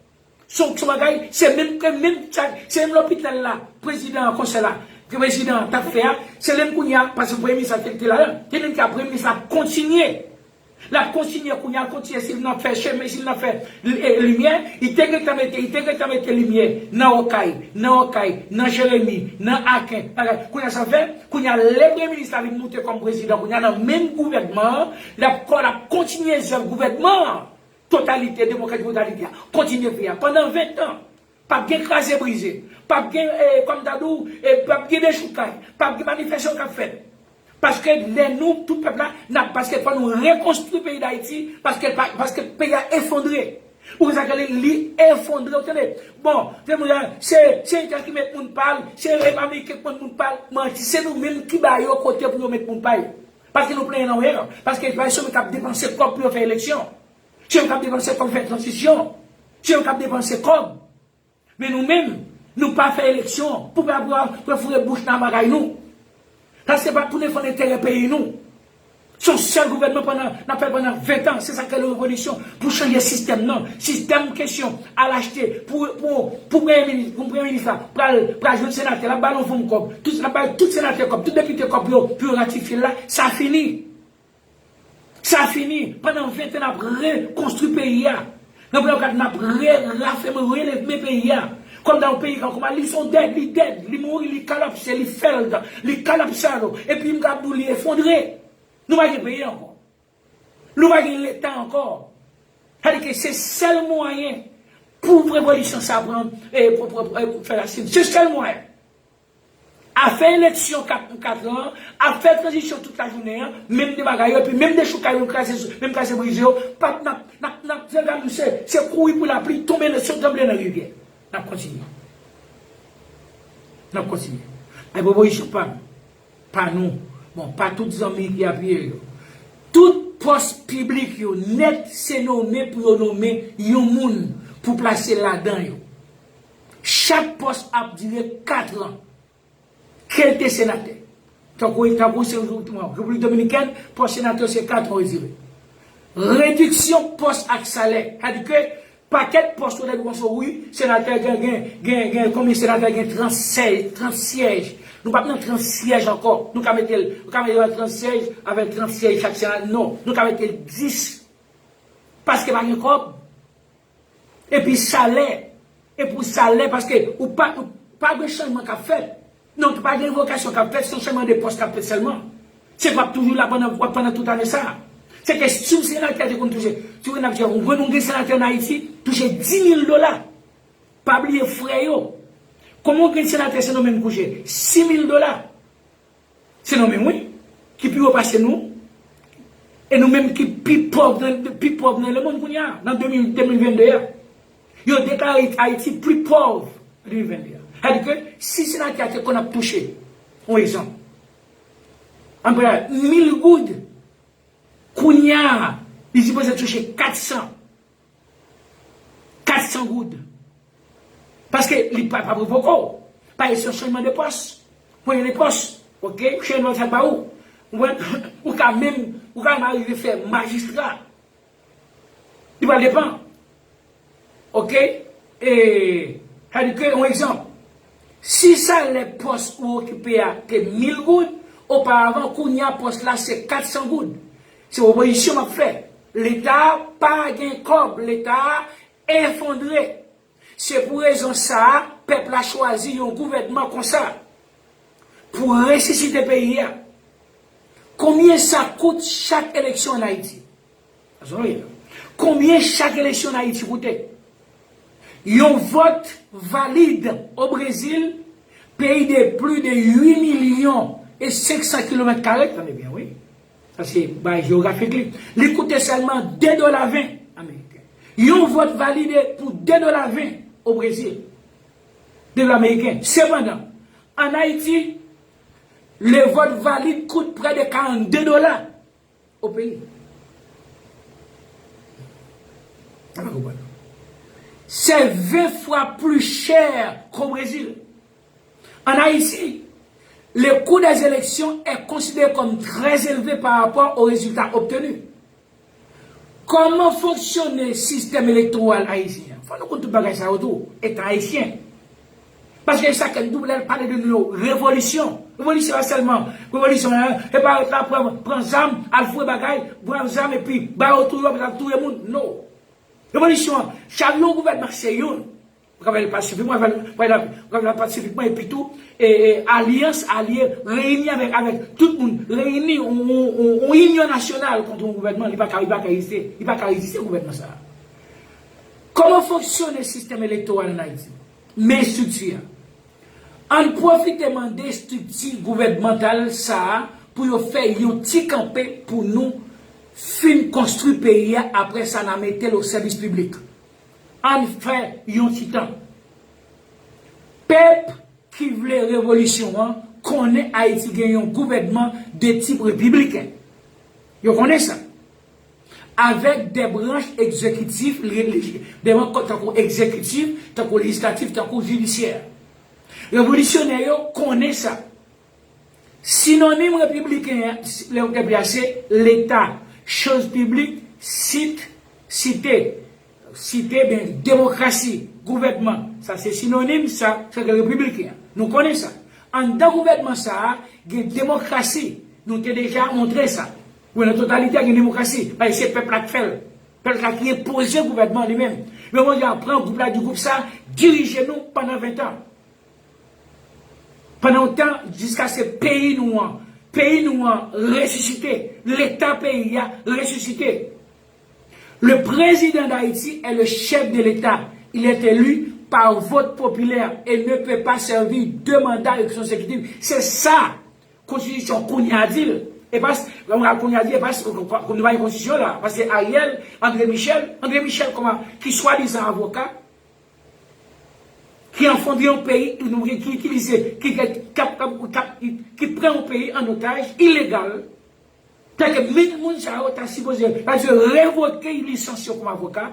Se yon, se yon bagay, se menm ke menm sa, se menm lopital la, prezidan konsèy la, ke prezidan an t ap fè a, se menm kounye a, paske premye minis la te, te la, se menm ke premye minis la ap kontinye. L ap kontinye kounye a, l kontinye, si l nan fè chemen, si l nan fè li-, e, limyè, li te gentan mete, li te gentan mete limyè nan Okay, nan Okay, nan Jeremi, nan Aken, bagay. Kounye a sa fè, kounye a lè premye minis la vin moute kòm prezidan, kounye a nan menm gouvènman an, l ap kò, l ap kontinye zèv gouvènman an. Totalite, demokratik totalite a, kontinye fè a pandan ven tan. P ap gen kraze brize, p ap gen, eh, kòm ta di w, eh, p ap gen dechoukay, p ap gen manifestasyon k ap fèt. Paske lè nou, tout pèp la, n ap, paske fò nou rekonstwi peyi Dayiti, paske pa, paske peyi a efondre. Ou wè sa ke li, li efondre, ou tande? Bon, se moun, se, se entèl ki met moun pa l, se, eh, ameriken ki met moun pa l, manti, se nou menm ki ba yo kote pou yo met moun pa yo. Paske nou plenyen nan wè, paske se yo menm k ap depanse kòb pou yo fè eleksyon. Se yo k ap depanse kòb fè tranzisyon. Se yo k ap depanse kòb. Men nou menm, nou pa fè eleksyon pou pa, pou pa, pou pa foure bouch nan bagay nou. Sa se pa pou defann enterè peyi nou. Se yon sèl gouvènman pandan, n ap fè l pandan ven tan. Se sa k rele revolisyon pou chanje sistèm nan. Sistèm kesyon al achte pou, pou, pou premye minis, pou premye minis la pral, pral jwenn senatè, l ap ba l yon fanm kòb, tout, l ap bay tout senatè kòb, tout depite kòb pou yo, pou yo ratifye l la, sa fini. Sa fini. Pandan ven tan, n ap rekonstwi peyi a. Nan premye kat, n ap re, rafèmen, relève peyi a. Kòm nan yon peyi, kòm li son dèd, li dèd, li mouri, li kolapse, li fèld, li kolapsado. Epi m ka di w li efondre. Nou pa gen peyi ankò. Nou pa gen leta ankò. Sa di ke se sèl mwayen pou revolisyon sa pran, e, pou, pou, pou, pou fè rasin. Se sèl mwayen. A fè eleksyon kat, kat an, a fè tranzisyon tout lajounen an, menm de bagay yo, epi menm dechoukay yo, kraze, menm kraze brize yo, p ap, n ap, n ap, n ap, se, se kouri pou lapli, tonbe nan, se tanble nan rivyè. N ap kontinye. N ap kontinye. Ay pwopozisyon pa m, pa nou, bon, pa tout zanmi ki apiye yo. Tout pòs piblik yo nèt se nonmen pou yo nonmen yon moun pou plase ladan yo. Chak pòs ap dire kat an. Ke l te senatè. Tankou, tankou se Repiblik Dominikèn, pòs senatè se kat an yo dire. Rediksyon pòs ak salè. Sa di ke pakèt pòs yo, lè nou panse wi, senatè gen, gen, gen, gen, konbyen senatè gen? Trant sèz, trant syèj. Nou p ap nan trant syèj ankò. Nou ka mete l, nou ka mete l trant syèj, avèk trant syèj chak sena, non. Nou ka mete l dis. Paske pa gen kòb. Epi salè. E pou salè, paske ou pa, ou pa gen chanjman k ap fèt. Non, pa gen revokasyon k ap fèt, se yon chanjman de pòs k ap fèt sèlman. Se w ap toujou la pandan, w ap pandan tout ane sa a. Se ke si yon senatè te konn touche, si w gen, n ap di, yon grenn, yon grenn senatè ann Ayiti touche di mil dola. Pa bliye frè yo. Konbyen yon grenn senatè se nonmen m touche? Sis mil dola. Se nou menm, wi, ki pi wo pase nou. E nou menm ki pi pòv nan, pi pòv nan lemonn kounye a, nan de mil, de mil venn de a. Yo deklare Ayiti pli pòv an de mil venn de a. Sa di ke si senatè a te konn ap touche, yon egzanp, ann pran mil goud, kounye a, li sipoze touche kat san. Kat san goud. Paske li pa, pa revoke w. Paske se yon chanjman de pòs. Mwen gen de pòs. Oke? Chanjman sa ba ou. Ou konprann? Ou ka menm, ou ka menm arive fè majistra. Li pral depann. Oke? E, sa di ke, yon egzanp, si salè pòs ou okipe a te mil goud, oparavan, kounye a pòs la se kat san goud. Se pwopozisyon m ap fè. Leta a pa gen kòb, Leta a efondre. Se pou rezon sa a, pèp la chwazi yon gouvènman konsa pou resisite peyi a. Konbyen sa kout chak eleksyon ann Ayiti? Konbyen chak eleksyon ann Ayiti koute? Yon vòt valid o Brezil, peyi de pli de uit milyon e senk san kilomèt kare, tande byen, wi. Sa se bagay jewografik li. Li koute sèlman de dola ven ameriken. Yon vòt valide pou de dola ven o Brezil. De dola ameriken. Sepandan, ann Ayiti, le vòt valid kout prè de karannde dola o peyi. Ou pa konprann? Se ven fwa pli chè k'o Brezil. En Haïti, le coût des élections est considéré comme très élevé par rapport aux résultats obtenus. Kòman fonksyone sistèm elektoral ayisyen an? Fò nou konn tout bagay sa yo tou, etan ayisyen. Paske sa ke nou lè pale de nou yo, revolisyon. Revolisyon pa sèlman, revolisyon, en, se pa rete la pran, pran zam, al foure bagay, pran zam epi ba yo tou yo, al touye moun. Non. Revolisyon an, sa yon gouvènman se youn. Ou ka fè l pasifikman, ou ka fè l pasifikman, epi tou, e, e, alyans, alye, reyini avèk, avèk tout moun, reyini yon, yon, yon, yon inyon nasyonal kont yon gouvènman, li pa ka, li pa ka reziste, li pa ka reziste gouvènman sa a. Kòman fonksyone sistèm elektoral ann Ayiti? Men estrikti a. Ann pwofite mande estrikti gouvènmantal sa a pou yo fè yon ti kanpe pou nou fin konstwi peyi a, apre sa n a mete l o sèvis piblik. Ann fè yon ti tan. Pèp ki vle revolisyon an konnen Ayiti gen yon gouvènman de tip repibliken. Yo konnen sa. Avèk de branch egzekitif, le-, le-, de branch tankou egzekitif, tankou lejislatif, tankou jidisyè. Revolisyonè yo konnen sa. Sinonim repibliken an, lè w te pli a, se leta, choz piblik, sit, site, site, ben, demokrasi, gouvènman. Sa se sinonim, sa, sa ke repibliken an. Nou konnen sa. Anndan gouvènman sa a, gen demokrasi. Nou te deja montre sa. Wi, nan totalite a, gen demokrasi. Paske se pèp la k fè l. Pèp la ki enpoze gouvènman li menm. Men Bondye a pran gwoup la, di gwoup sa, dirije nou pandan ven tan. Pandan yon tan, jiskaske peyi nou an, peyi nou an resisite, leta peyi a resisite. Le président d'Haïti est le chef de l'État. Il est élu par vote populaire et ne peut pas servir deux mandats de konsèkitif. Se sa konstitisyon kounye a di l. E pa s-, kounye a di, e pa s-, kounye a pa gen konstitisyon la. Paske Ariel, André Michel, André Michel kòman, ki swadizan avoka, ki anfonde yon peyi, nou ki, ki itilize, ki, ki, ki, ki pran yon peyi an otaj, ilegal. Tèlke menm moun sa yo ta sipoze, ta sipoze revoke lisans yo kòm avoka,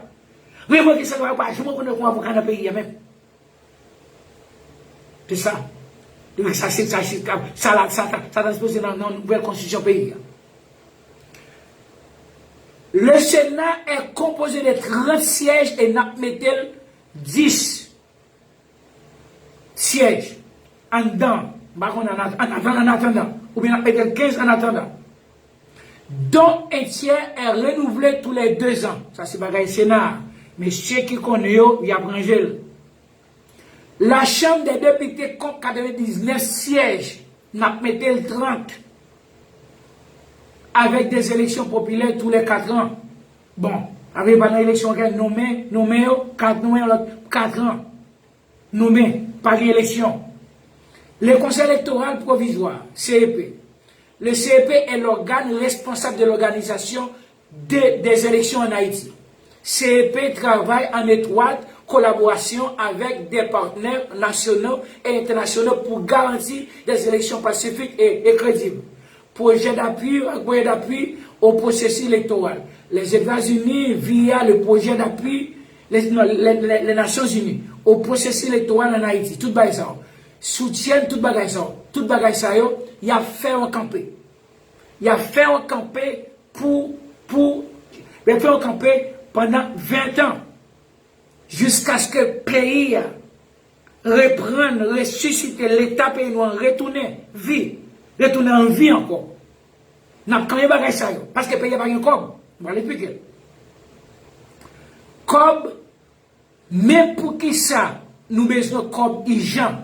revoke sa yo pa janm rekonèt kòm avoka nan peyi a menm. Se sa. Donk sa se, sa se, sa la, sa, sa, sa ta sipoze nan, nan nouvèl konstitisyon peyi a. Le Sénat est composé de trente sièges et n ap mete l dis syèj anndan M pa konn an at- an atandan, an atandan. Oubyen n ap mete l kenz an atandan. Don un tiers est renouvelé tous les deux ans. Sa se bagay Sena a. Mesye ki konnen yo, y ap ranje l. La Chambre des députés compte quatre-vingt-dix-neuf sièges. N ap mete l trant. Avec des élections populaires tous les quatre ans. Bon, avè pa nan eleksyon gen nonmen, nonmen yo, kat nonmen yon lòt kat an. Nonmen, pa gen eleksyon. Le Conseil électoral provisoire, C E P. Le C E P est l'organe responsable de l'organisation de- des élections en Haïti. C E P travaille en étroite collaboration avec des partenaires nationaux et internationaux pour garantir des élections pacifiques et, et crédibles. Projet d'appui, projet d'appui au processus électoral. Les États-Unis, via le projet d'appui, les, non, les, les, les Nations Unies, au processus électoral en Haïti. Tout bagay sa yo. Soutyen tout bagay sa yo. Tout bagay sa yo, y ap fè yo kanpe. Y ap fè yo kanpe pou, pou, y ap fè yo kanpe pandan ven an. Jiskaske peyi a reprann, resisite, Leta peyi nou an retounen vi, retounen an vi ankò. N ap kanpe bagay sa yo, paske peyi a pa gen kòb. M pral eksplike l. Kòb, men poukisa nou bezwen kòb ijan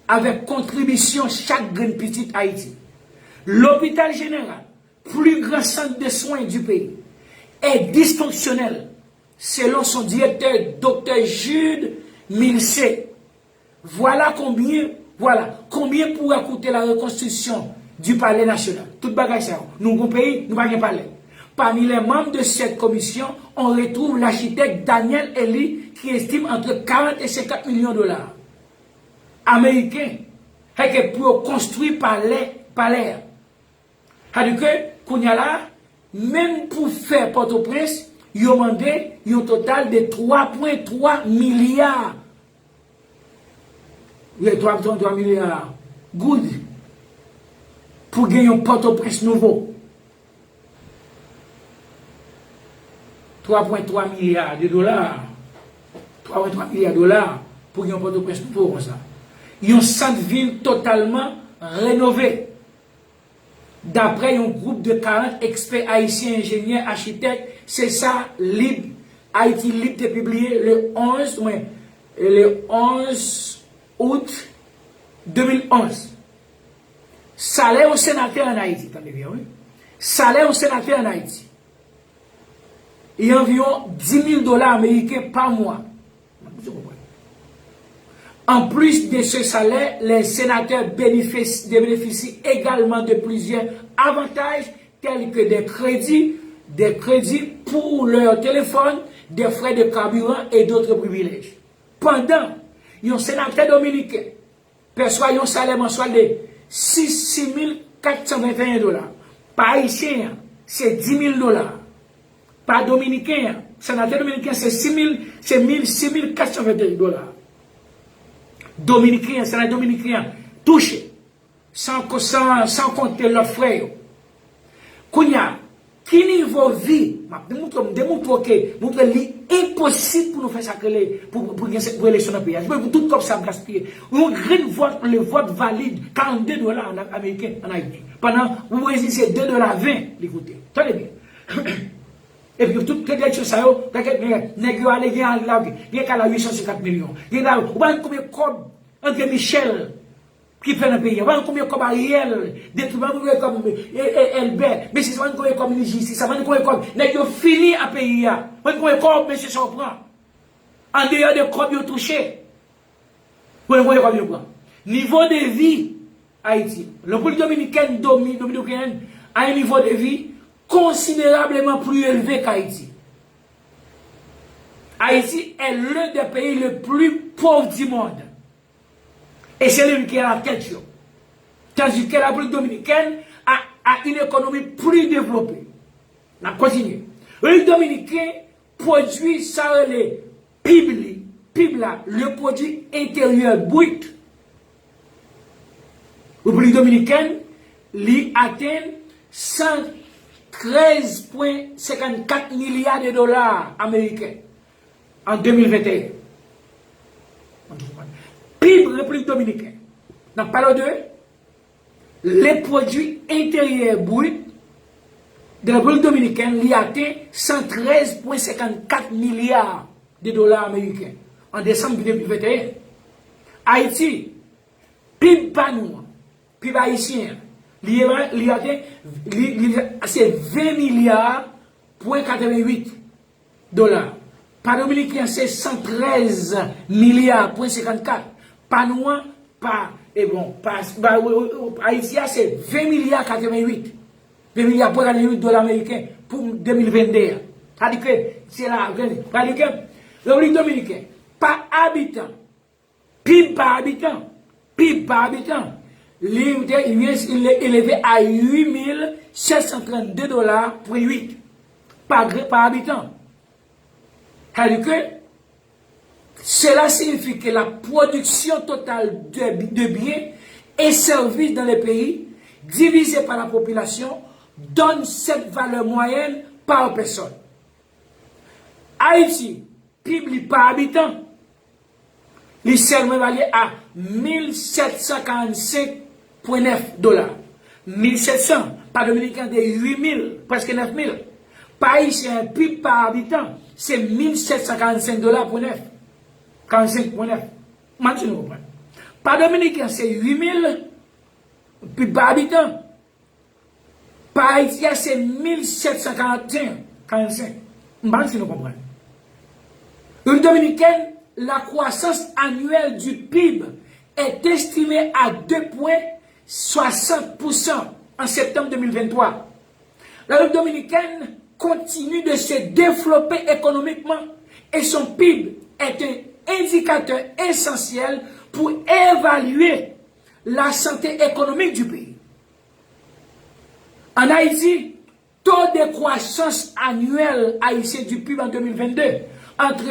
avèk kontribisyon chak grenn pitit Ayiti. Lopital Jeneral, plus grand centre de soins du pays, est dysfonctionnel, selon son directeur, docteur Jude Milcé. Voilà combien, voilà combien pourrait coûter la reconstruction du palais national. Tout bagay sa yo. Nou gon peyi, nou pa gen palè. Parmi les membres de cette commission, on retrouve l'architecte Daniel Elie qui estime entre quarante et cinquante millions de dollars américains pou yo konstwi palè, palè a. Sa di ke, kounye a la, menm pou fè Pòtoprens, yo mande yon total de twa pwen twa milya, wi, twa pwen twa milya goud pou gen yon Pòtoprens nouvo. Twa pwen twa milya de dola. Twa pwen twa milya dola pou gen yon Pòtoprens nouvo konsa. Yon sant vil totalman renove. Daprè yon gwoup de karant ekspè ayisyen, enjenyè, achitèk, se sa Lib, Ayiti Lib te pibliye le onz, mwen, le onz out de mil onz. Salè yon senatè an Ayiti, tande byen, wi. Salè yon senatè an Ayiti, e anviwon dis mil dola ameriken pa mwa. En plus de ce salaire, les sénateurs bénéficient, bénéficient également de plusieurs avantages tels que des crédits, des crédits pour leur téléphone, des frais de carburant et d'autres privilèges. Pandan yon senatè dominiken pèswa yon salè manswèl de sis mil kat san venteyen dola. Pa ayisyen an, se dis mil dola. Pa dominiken an, senatè dominiken an, se sis mil, se mil, sis mil kat san venteyen dola. Dominiken an, senatè dominiken an touche. San, san, san konte lòt frè yo. Kounye a, ki nivo vi, m ap demontre, m demontre ke, montre li enposib pou nou fè sa k rele, pou, pou gen, pou eleksyon nan peyi a. Se pou tout kòb sa ap gaspiye. Yon grenn vòt, le vote valide, karannde dola an, ameriken an Ayiti. Pandan, ou Brezil, se de dola ven li koute. Tande byen. Epi tout eleksyon sa yo, nèg yo ale, gen al la, gen ka la uit san senkant milyon. Gen la, ou pa konn konbyen kòb André Michel ki fè nan peyi a. Ou pa konn konbyen kòb Ariel detwi, ou pa konn konbyen kòb, e, e, Elbè, mesye, ou pa konn konbyen kòb minis jistis, ou pa konn konbyen kòb nèg yo fini a peyi a. Ou pa konn konbyen kòb mesye sa yo pran. Andeyò de kòb yo touche. Ou pa konn konbyen kòb yo pran. Nivo de vi Ayiti. Repiblik Dominikèn, Domi-, Dominikèn a un niveau de vie considérablement plus élevé qu'Haïti. Haïti est l'un des pays les plus pauvres du monde. Et c'est lui qui est à la tête, yo. Tandis que la République dominicaine a, a une économie plus développée. N ap kontinye. Repiblik Dominiken pwodui sa rele pib li, pib la, le produit intérieur brut. Repiblik Dominikèn, li atenn san trèz pwen senkannkat milya de dola ameriken an de mil venteyen. Pib Repiblik Dominikèn, N ap pale w de le pwodui enteryè brit de Repiblik Dominikèn, li atenn san trèz pwen senkannkat milya de dola ameriken an desanm de mil venteyen. Ayiti, pib pa nou an, pib ayisyen an, li, li atenn, li, li, se ven milya pwen katrevenwit dola. Pa dominiken an se san trèz milya pwen senkannkat. Pa nou an, pa, e bon, pa, pa, Ayiti a se ven milya katrevenwit. Ven milya pwen katrevenwit dola ameriken pou de mil vennde a. Sa di ke se la, sa di ke Repiblik Dominikèn, pa abitan, pib pa abitan, pib pa abitan, li te, li eleve a uit mil sèt san trannde dola pwen uit pa, pa abitan. Sa di ke cela signifie que la production totale de, de biens et services dans le pays divisé par la population donne cette valeur moyenne par personne. Ayiti, pib li pa abitan, li sèlman evalye a mil sèt san karannsenk pwen nèf dola. Mil sèt san, pa dominiken an de uit mil, prèske nèf mil. Pa ayisyen an, pib pa abitan, se mil sèt san karannsenk dola pwen nèf. Karannsenk pwen nèf. M pa si nou konprann. Pa dominiken an, se uit mil, pib pa abitan. Pa Ayiti a, se mil sèt san karannsenk, karannsenk. M pa si nou konprann. Repiblik Dominikèn, la croissance annuelle du pib est estimée à deux point soixante pour cent en septembre deux mille vingt-trois. La République dominicaine continue de se développer économiquement et son pib est un indicateur essentiel pour évaluer la santé économique du pays. En Haïti, taux de croissance annuelle haïtien du pib en deux mille vingt-deux entre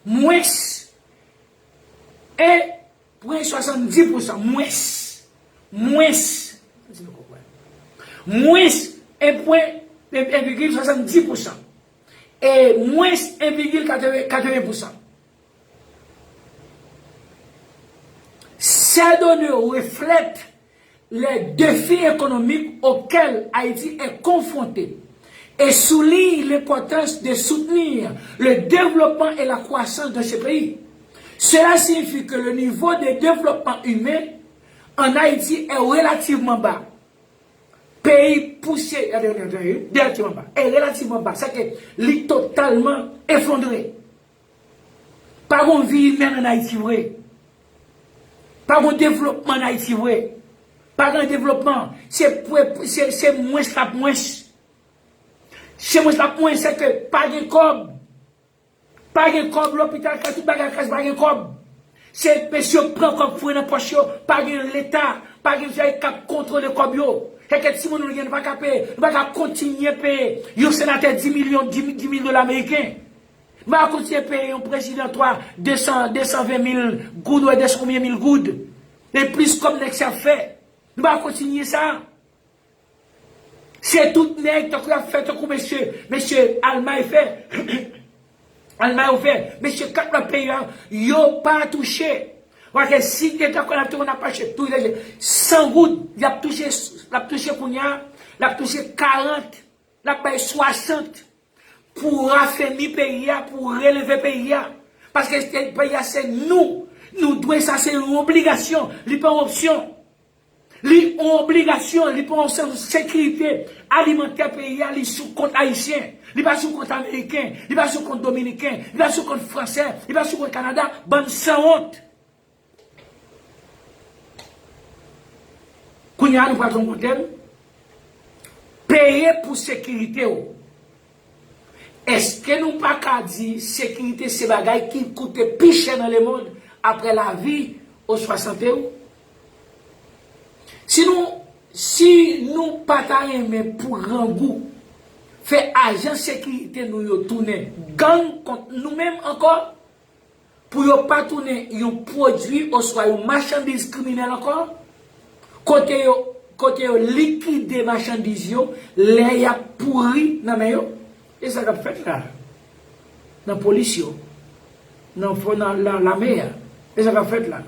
moins un point soixante-dix pour cent, moins, moins, mwens un point, un virgule soixante-dix pour cent, et moins un virgule quatre-vingts pour cent. Ces données reflètent les défis économiques auxquels Haïti est confronté et soulignent l'importance de soutenir le développement et la croissance de ce pays. Cela signifie que le niveau de développement humain en Haïti est relativement bas. Peyi pouse, relativement bas, est relativement bas, c'est que li totalement effondré. Pa gen vi imèn an Ayiti vre. Pa gen devlopman an Ayiti vre. Pa gen devlopman. Se, se, se mwens l ap mwens. Se mwens l ap mwens, se ke pa gen kòb. Pa gen kòb, lopital, kay, tout bagay, kay, pa gen kòb. Se mesye yo pran kòb foure nan pòch yo, pa gen leta, pa gen zay k ap kontwole kòb yo. Se ke timoun nou gen, nou pa ka peye, nou pa ka kontinye peye yon senatè dis milyon, dis mil dola ameriken. Nou pa ka kontinye peye yon prezidan twa, de san, de san ven mil goud, ou de san konbyen mil goud. E plis kòb nèg sa ap fè. Nou pa ka kontinye sa. Se tout nèg tankou y ap fè, tankou mesye, mesye Almay fè. Almay ou fè, mesye k ap nan peyi a, yo pa touche. Paske si gen tankou n ap touche, n ap mache tou lè san goud, y ap touche, l ap touche kounye a, l ap touche karant, l ap bay swasant. Pou rafèmi peyi a, pou releve peyi a. Paske peyi a se nou. Nou dwe sa, se yon obligasyon. Li pa yon opsyon. Li yon obligasyon, li pa yon opsyon. Sekirite alimantè peyi a, li sou kont ayisyen. Li pa sou kont ameriken, li pa sou kont dominiken, li pa sou kont fransè, li pa sou kont Kanada, bann sanwont. Kounye a, nou pral fè yon kontèm. Peye pou sekirite w. Èske nou pa ka di sekirite se bagay ki koute pi chè nan lemonn apre lavi oswa sante w? Si nou, si nou pa ta renmen pou grangou fè ajan sekirite nou yo tounen gang kont nou menm ankò, pou yo pa tounen yon pwodui oswa yon machandiz kriminèl ankò, kote yo, kote yo likide machandiz yo lè y ap pouri nan men yo. E sa k ap fèt la, nan polis yo, nan, nan, nan lame a. E sa k ap fèt la.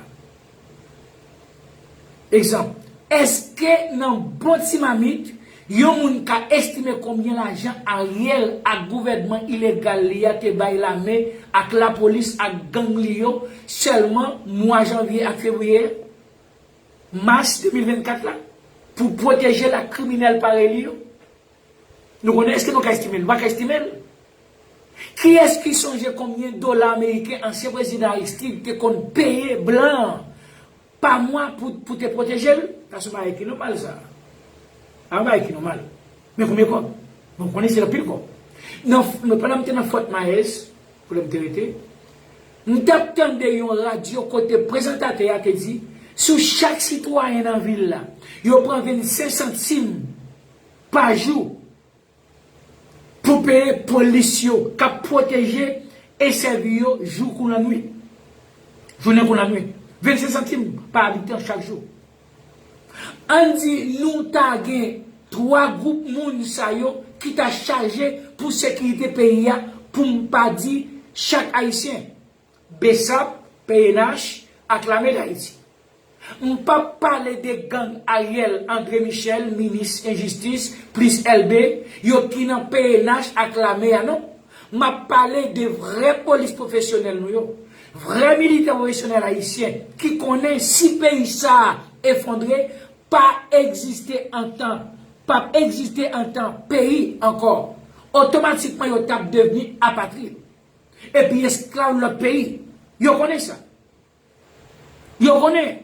Egzanp, èske nan bon ti mamit, yon moun ka estime konbyen lajan Ariel ak gouvènman ilegal li a te bay lame ak lapolis ak gang li yo sèlman mwa janvye ak fevriye, mas de mil vennkat la, pou pwoteje l ak kriminèl parèy li yo? Nou konnen, èske nou ka estime l? Nou pa ka estime l. Kiyès ki sonje konbyen dola ameriken ansyen prezidan Aristide te konn peye blan an pa mwa pou, pou te pwoteje l? Sa se yon bagay ki nòmal, sa. A yon bagay ki nòmal. Men konbyen kòb? Bon, konnen se anpil kòb. Nan, nan, pandan m te nan Fort Myers, kote m te rete, m t ap tande yon radyo kote prezantatè a te di, sou chak sitwayen nan vil la, yo pran vennsenk santim pa jou pou peye polis yo k ap pwoteje e sèvi yo jou kou lannwit. Jounen kou lannwit. Vennsenk santim pa abitan chak jou. Ann di nou ta gen twa gwoup moun sa yo ki ta chaje pou sekirite peyi a, pou m pa di chak Ayisyen. BSAP, P N H ak Lame Dayiti. M p ap pale de gang Ariel, André Michel, minis enjistis, plis L B, yo ki nan P N H ak lame a non. M ap pale de vrè polis pwofesyonèl nou yo. Vrè militè pwofesyonèl ayisyen ki konnen si peyi sa a efondre, pa egziste antan, p ap egziste antan peyi ankò. Otomatikman yo t ap devni apatrid. Epi esklav lòt peyi. Yo konnen sa. Yo konnen.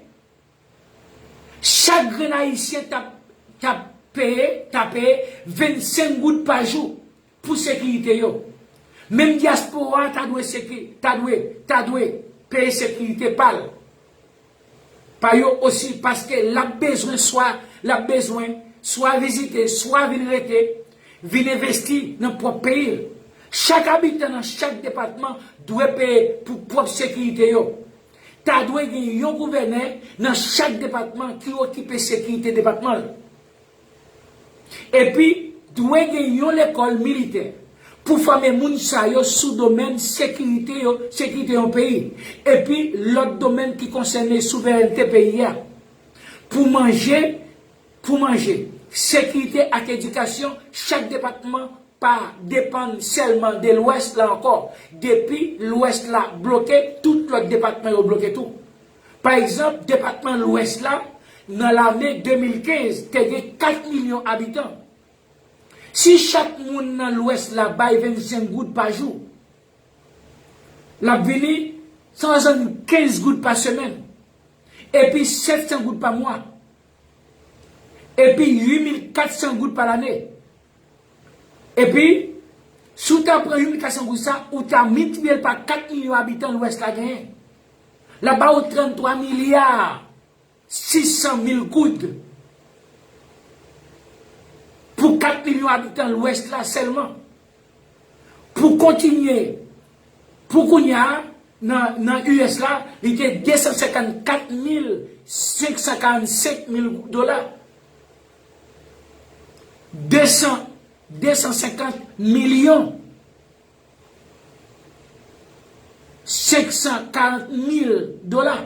Chak grenn ayisyen t ap, t ap peye, t ap peye vennsenk goud pa jou pou sekirite yo. Menm dyaspora a ta dwe seki-, ta dwe, ta dwe peye sekirite pa l. Pa yo osi, paske l ap bezwen swa, l ap bezwen swa vizite, swa vin rete, vin envesti nan pwòp peyi l. Chak abitan nan chak depatman dwe peye pou pwòp sekirite yo. Ta dwe gen yon gouvènè nan chak depatman ki okipe sekirite depatman l. Epi, dwe gen yon lekòl militè pou fòme moun sa yo sou domèn sekirite yo, sekirite yon peyi, epi lòt domèn ki konsène souverènte peyi a. Pou manje, pou manje, sekirite ak edikasyon, chak depatman pa depann sèlman de Lwès la ankò. Depi Lwès la bloke, tout lòt depatman yo bloke tou. Pa egzanp, depatman Lwès la, nan lane de mil kenz, te gen kat milyon abitan. Si chak moun nan Lwès la bay vennsenk goud pa jou, l ap vini san swasannkenz goud pa semèn, epi sèt san goud pa mwa, epi uit mil kat san goud pa lane. Epi, si w ta pran uit mil kat san goud sa, ou ta miltipliye l pa kat milyon abitan Lwès la genyen. L ap ba w tranntwa milya sis san mil goud pou kat milyon abitan Lwès la sèlman. Pou kontinye, pou kounye a, nan, nan U S la, li te de san senkannkat mil senk san karannsenk mil dola. De san, de san senkant milyon senk san karant mil dola.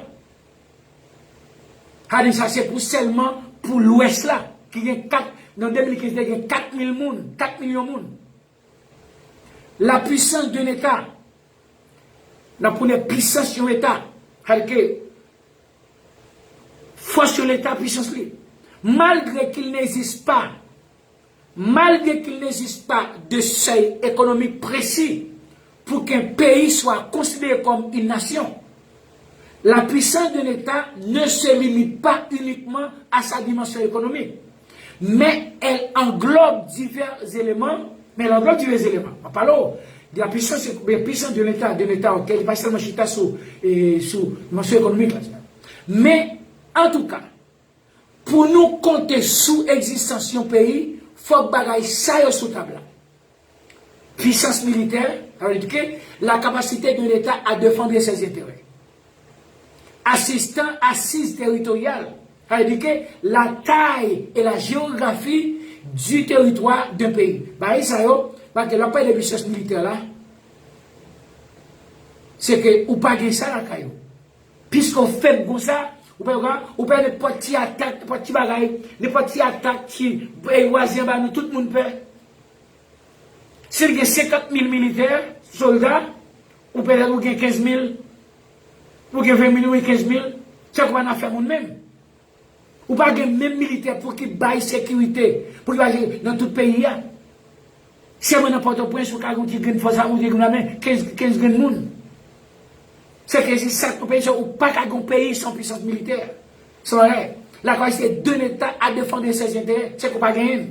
Sa di sa se pou sèlman pou Lwès la, ki gen kat, nan de mil kenz te gen kat mil moun, kat milyon moun. La puissance d'un État, n ap konnen pisans yon Eta, sa di ke fòs yon Eta, pisans li. Malgré qu'il n'existe pas Malgré qu'il n'existe pas de seuil économique précis pour qu'un pays soit considéré comme une nation, la puissance d'un État ne se limite pas uniquement à sa dimension économique, mais elle englobe divers éléments, mais elle englobe divers éléments. Mwen pale w de la puissance, de la puissance d'un État, d'un État, ok, li pa sèlman chita sou, e, sou dimansyon ekonomik la. Men, antouka, pou nou konte sou egzistans yon peyi, fòk bagay sa yo sou tab la. Puissance militaire, ça veut dire que la capacité d'un État à défendre ses intérêts. Assistant, assise territoriale, ça veut dire que la taille et la géographie du territoire d'un pays. Bagay sa yo, paske lè w ap pale de puissance militaire la, se ke ou pa gen sa lakay ou. Piske w fèb konsa, Ou pè, ou pè nenpòt ti atak, nenpòt ti bagay, nenpòt ti atak ki, e, vwazen anba nou, tout moun pè. Si l gen senkant mil militè, sòlda, ou pètèt ou gen kenz mil, ou gen ven mil, ou gen kenz mil, se kòman n ap fè moun menm? Ou pa gen menm militè pou ki bay sekirite, pou ki bay nan tout peyi a. Sèlman nan Pòtoprens, ou ka gen yon ti grenn fòs, ou te gen lamen, kenz, kenz grenn moun. Se ke se sa k yon peyi, se ou pa ka gen yon peyi san pwisans militè. San rè. La capacité d'un État à défendre ses intérêts, se ke ou pa genyen l.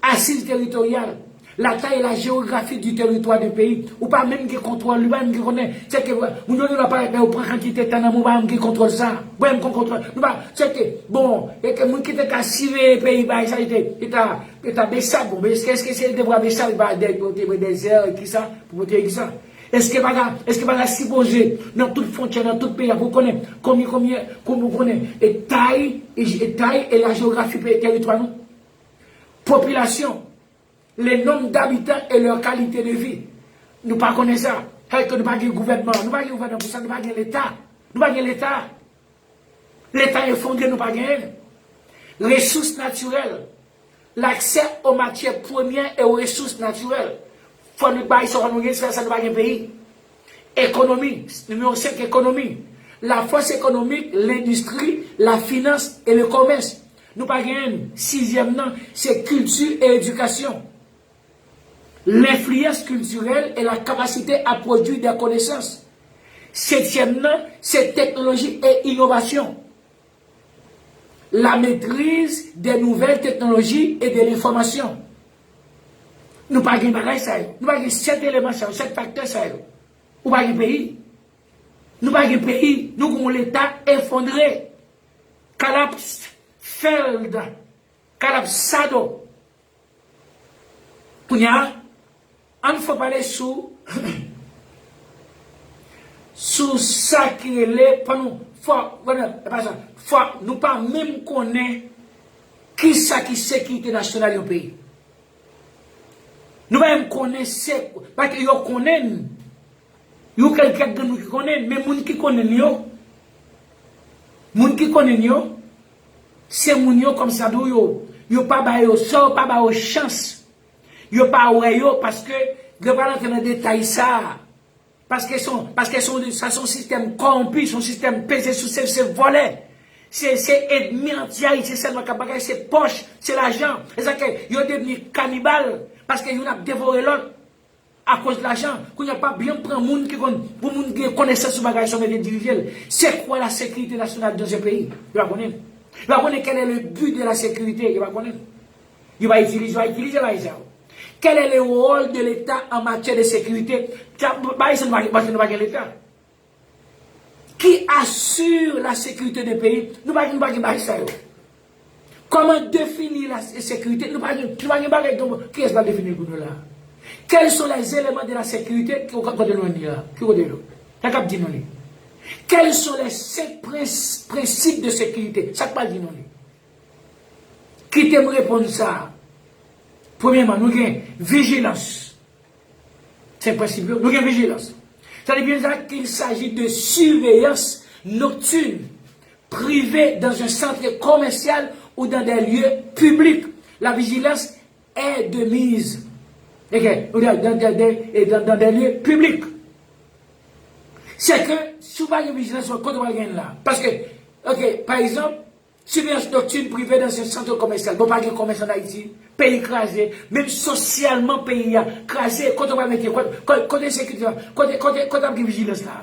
Assises territoriales, la taille et la géographie du territoire d'un pays. Ou pa menm gen kontwòl, ou pa menm gen konnen. Se ke moun yo gen dwa parèt, men ou pran kantite tan nan men ou pa menm gen kontwòl sa. Ou pa menm gen kontwòl. Nou pa, se ke, bon, e ke moun ki te ka siveye peyi, bagay sa, li te, li ta, li ta Besap, bon, men èske, èske se devwa Besap, li pa de, pou te mwen dèzè, ki sa, pou te ki sa? Èske pa ka, èske pa ka sipoze, nan tout fwontyè, nan tout peyi a, pou konnen konbyen, konbyen, konbyen, pou konnen, e tay, e, e tay, e la jewografi peyi, tèritwa nou? Popilasyon, le nombre d'habitants et leur qualité de vie. Nou pa konnen sa. Sa vle di ke nou pa gen gouvènman. Nou pa gen gouvènman pou sa. Nou pa gen Leta. Nou pa gen Leta. Leta efondre, nou pa genyen. Resous natirèl. L'accès aux matières premières et aux ressources naturelles. Fò nou bay sa, fò nou gen sa, sa nou pa gen peyi. Ekonomi, nimewo senk, ekonomi. La force économique, l'industrie, la finance et le commerce. Nou pa genyen. Sizyèm nan, se kilti e edikasyon. L'influence culturelle et la capacité à produire des connaissances. Setyèm nan, se teknoloji e inovasyon. La maîtrise des nouvelles technologies et de l'information. Nou pa gen bagay sa yo. Nou pa gen sèt eleman sa yo, sèt faktè sa yo. Ou pa gen peyi. Nou pa gen peyi. Nou gen yon Leta efondre. Collapsed, failed, collapsado. Kounye a, ann fò pale sou, sou sa ki rele, fò nou, fò, fò, e pa sa, fò nou pa menm konnen ki sa ki sekirite nasyonal yon peyi. Nou pa menm konnen se, paske yo konnen n. Yo kèk, kèk grenn moun ki konnen n, men moun ki konnen n yo, moun ki konnen n yo, se moun yo kòmsadou yo, yo pa ba yo, swa yo pa ba yo chans, yo pa wè yo, paske, yo pa rantre nan detay sa a. Paske se yon, paske se yon, sa se yon sistèm kòwonpi, se yon sistèm peze souse, se vòlè. Se, se ènmi anti-ayisyen sèlman k ap bagay, se pòch, se lajan. E sa ke yo devni kanibal, paske youn ap devore lòt akoz lajan. Kounye a pa byen pran moun ki konn, pou moun gen konesans sou bagay sa yo mete dirije l. C'est quoi la sécurité nationale dans un pays? Yo pa konnen. Yo pa konnen quel est le but de la sécurité, yo pa konnen. Yo pa itilize, yo pa itilize bagay sa yo. Quel est le rôle de l'État en matière de sécurité? Sa, bagay sa nou pa gen, paske nou pa gen Leta. Qui assure la sécurité de pays? Nou pa gen, nou pa gen bagay sa yo. Kòman defini la sekirite? Nou pa gen, nou pa gen bagay, donk, kiyès va defini l pou nou la? Quels sont les éléments de la sécurité? Ki kote nou ye la? Ki kote nou? Sa k ap di nou li? Quels sont les cinq princ-, principes de sécurité? Sa k pral di nou li? Kite m reponn sa. Premyèman, nou gen vijilans. Senk prensip yo, nou gen vijilans. Sa vle di byen sa, qu'il s'agit de surveillance nocturne privée dans un centre commercial ou dans des lieux publics. La vigilance est de mise. Ok, ou dans, dans, dans, dans, et dans, dans des lieux publics. Se ke, si w pa gen vijilans, kote w al gen l la? Paske, ok, pa egzanp, surveillance nocturne privée dans un centre commercial. Bon, pa gen komès ann Ayiti. Peyi kraze. Menm sosyalman, peyi a kraze. Kote w pral mete? Kote, kote, kote sekirite la? Kote, kote, kote ap gen vijilans la?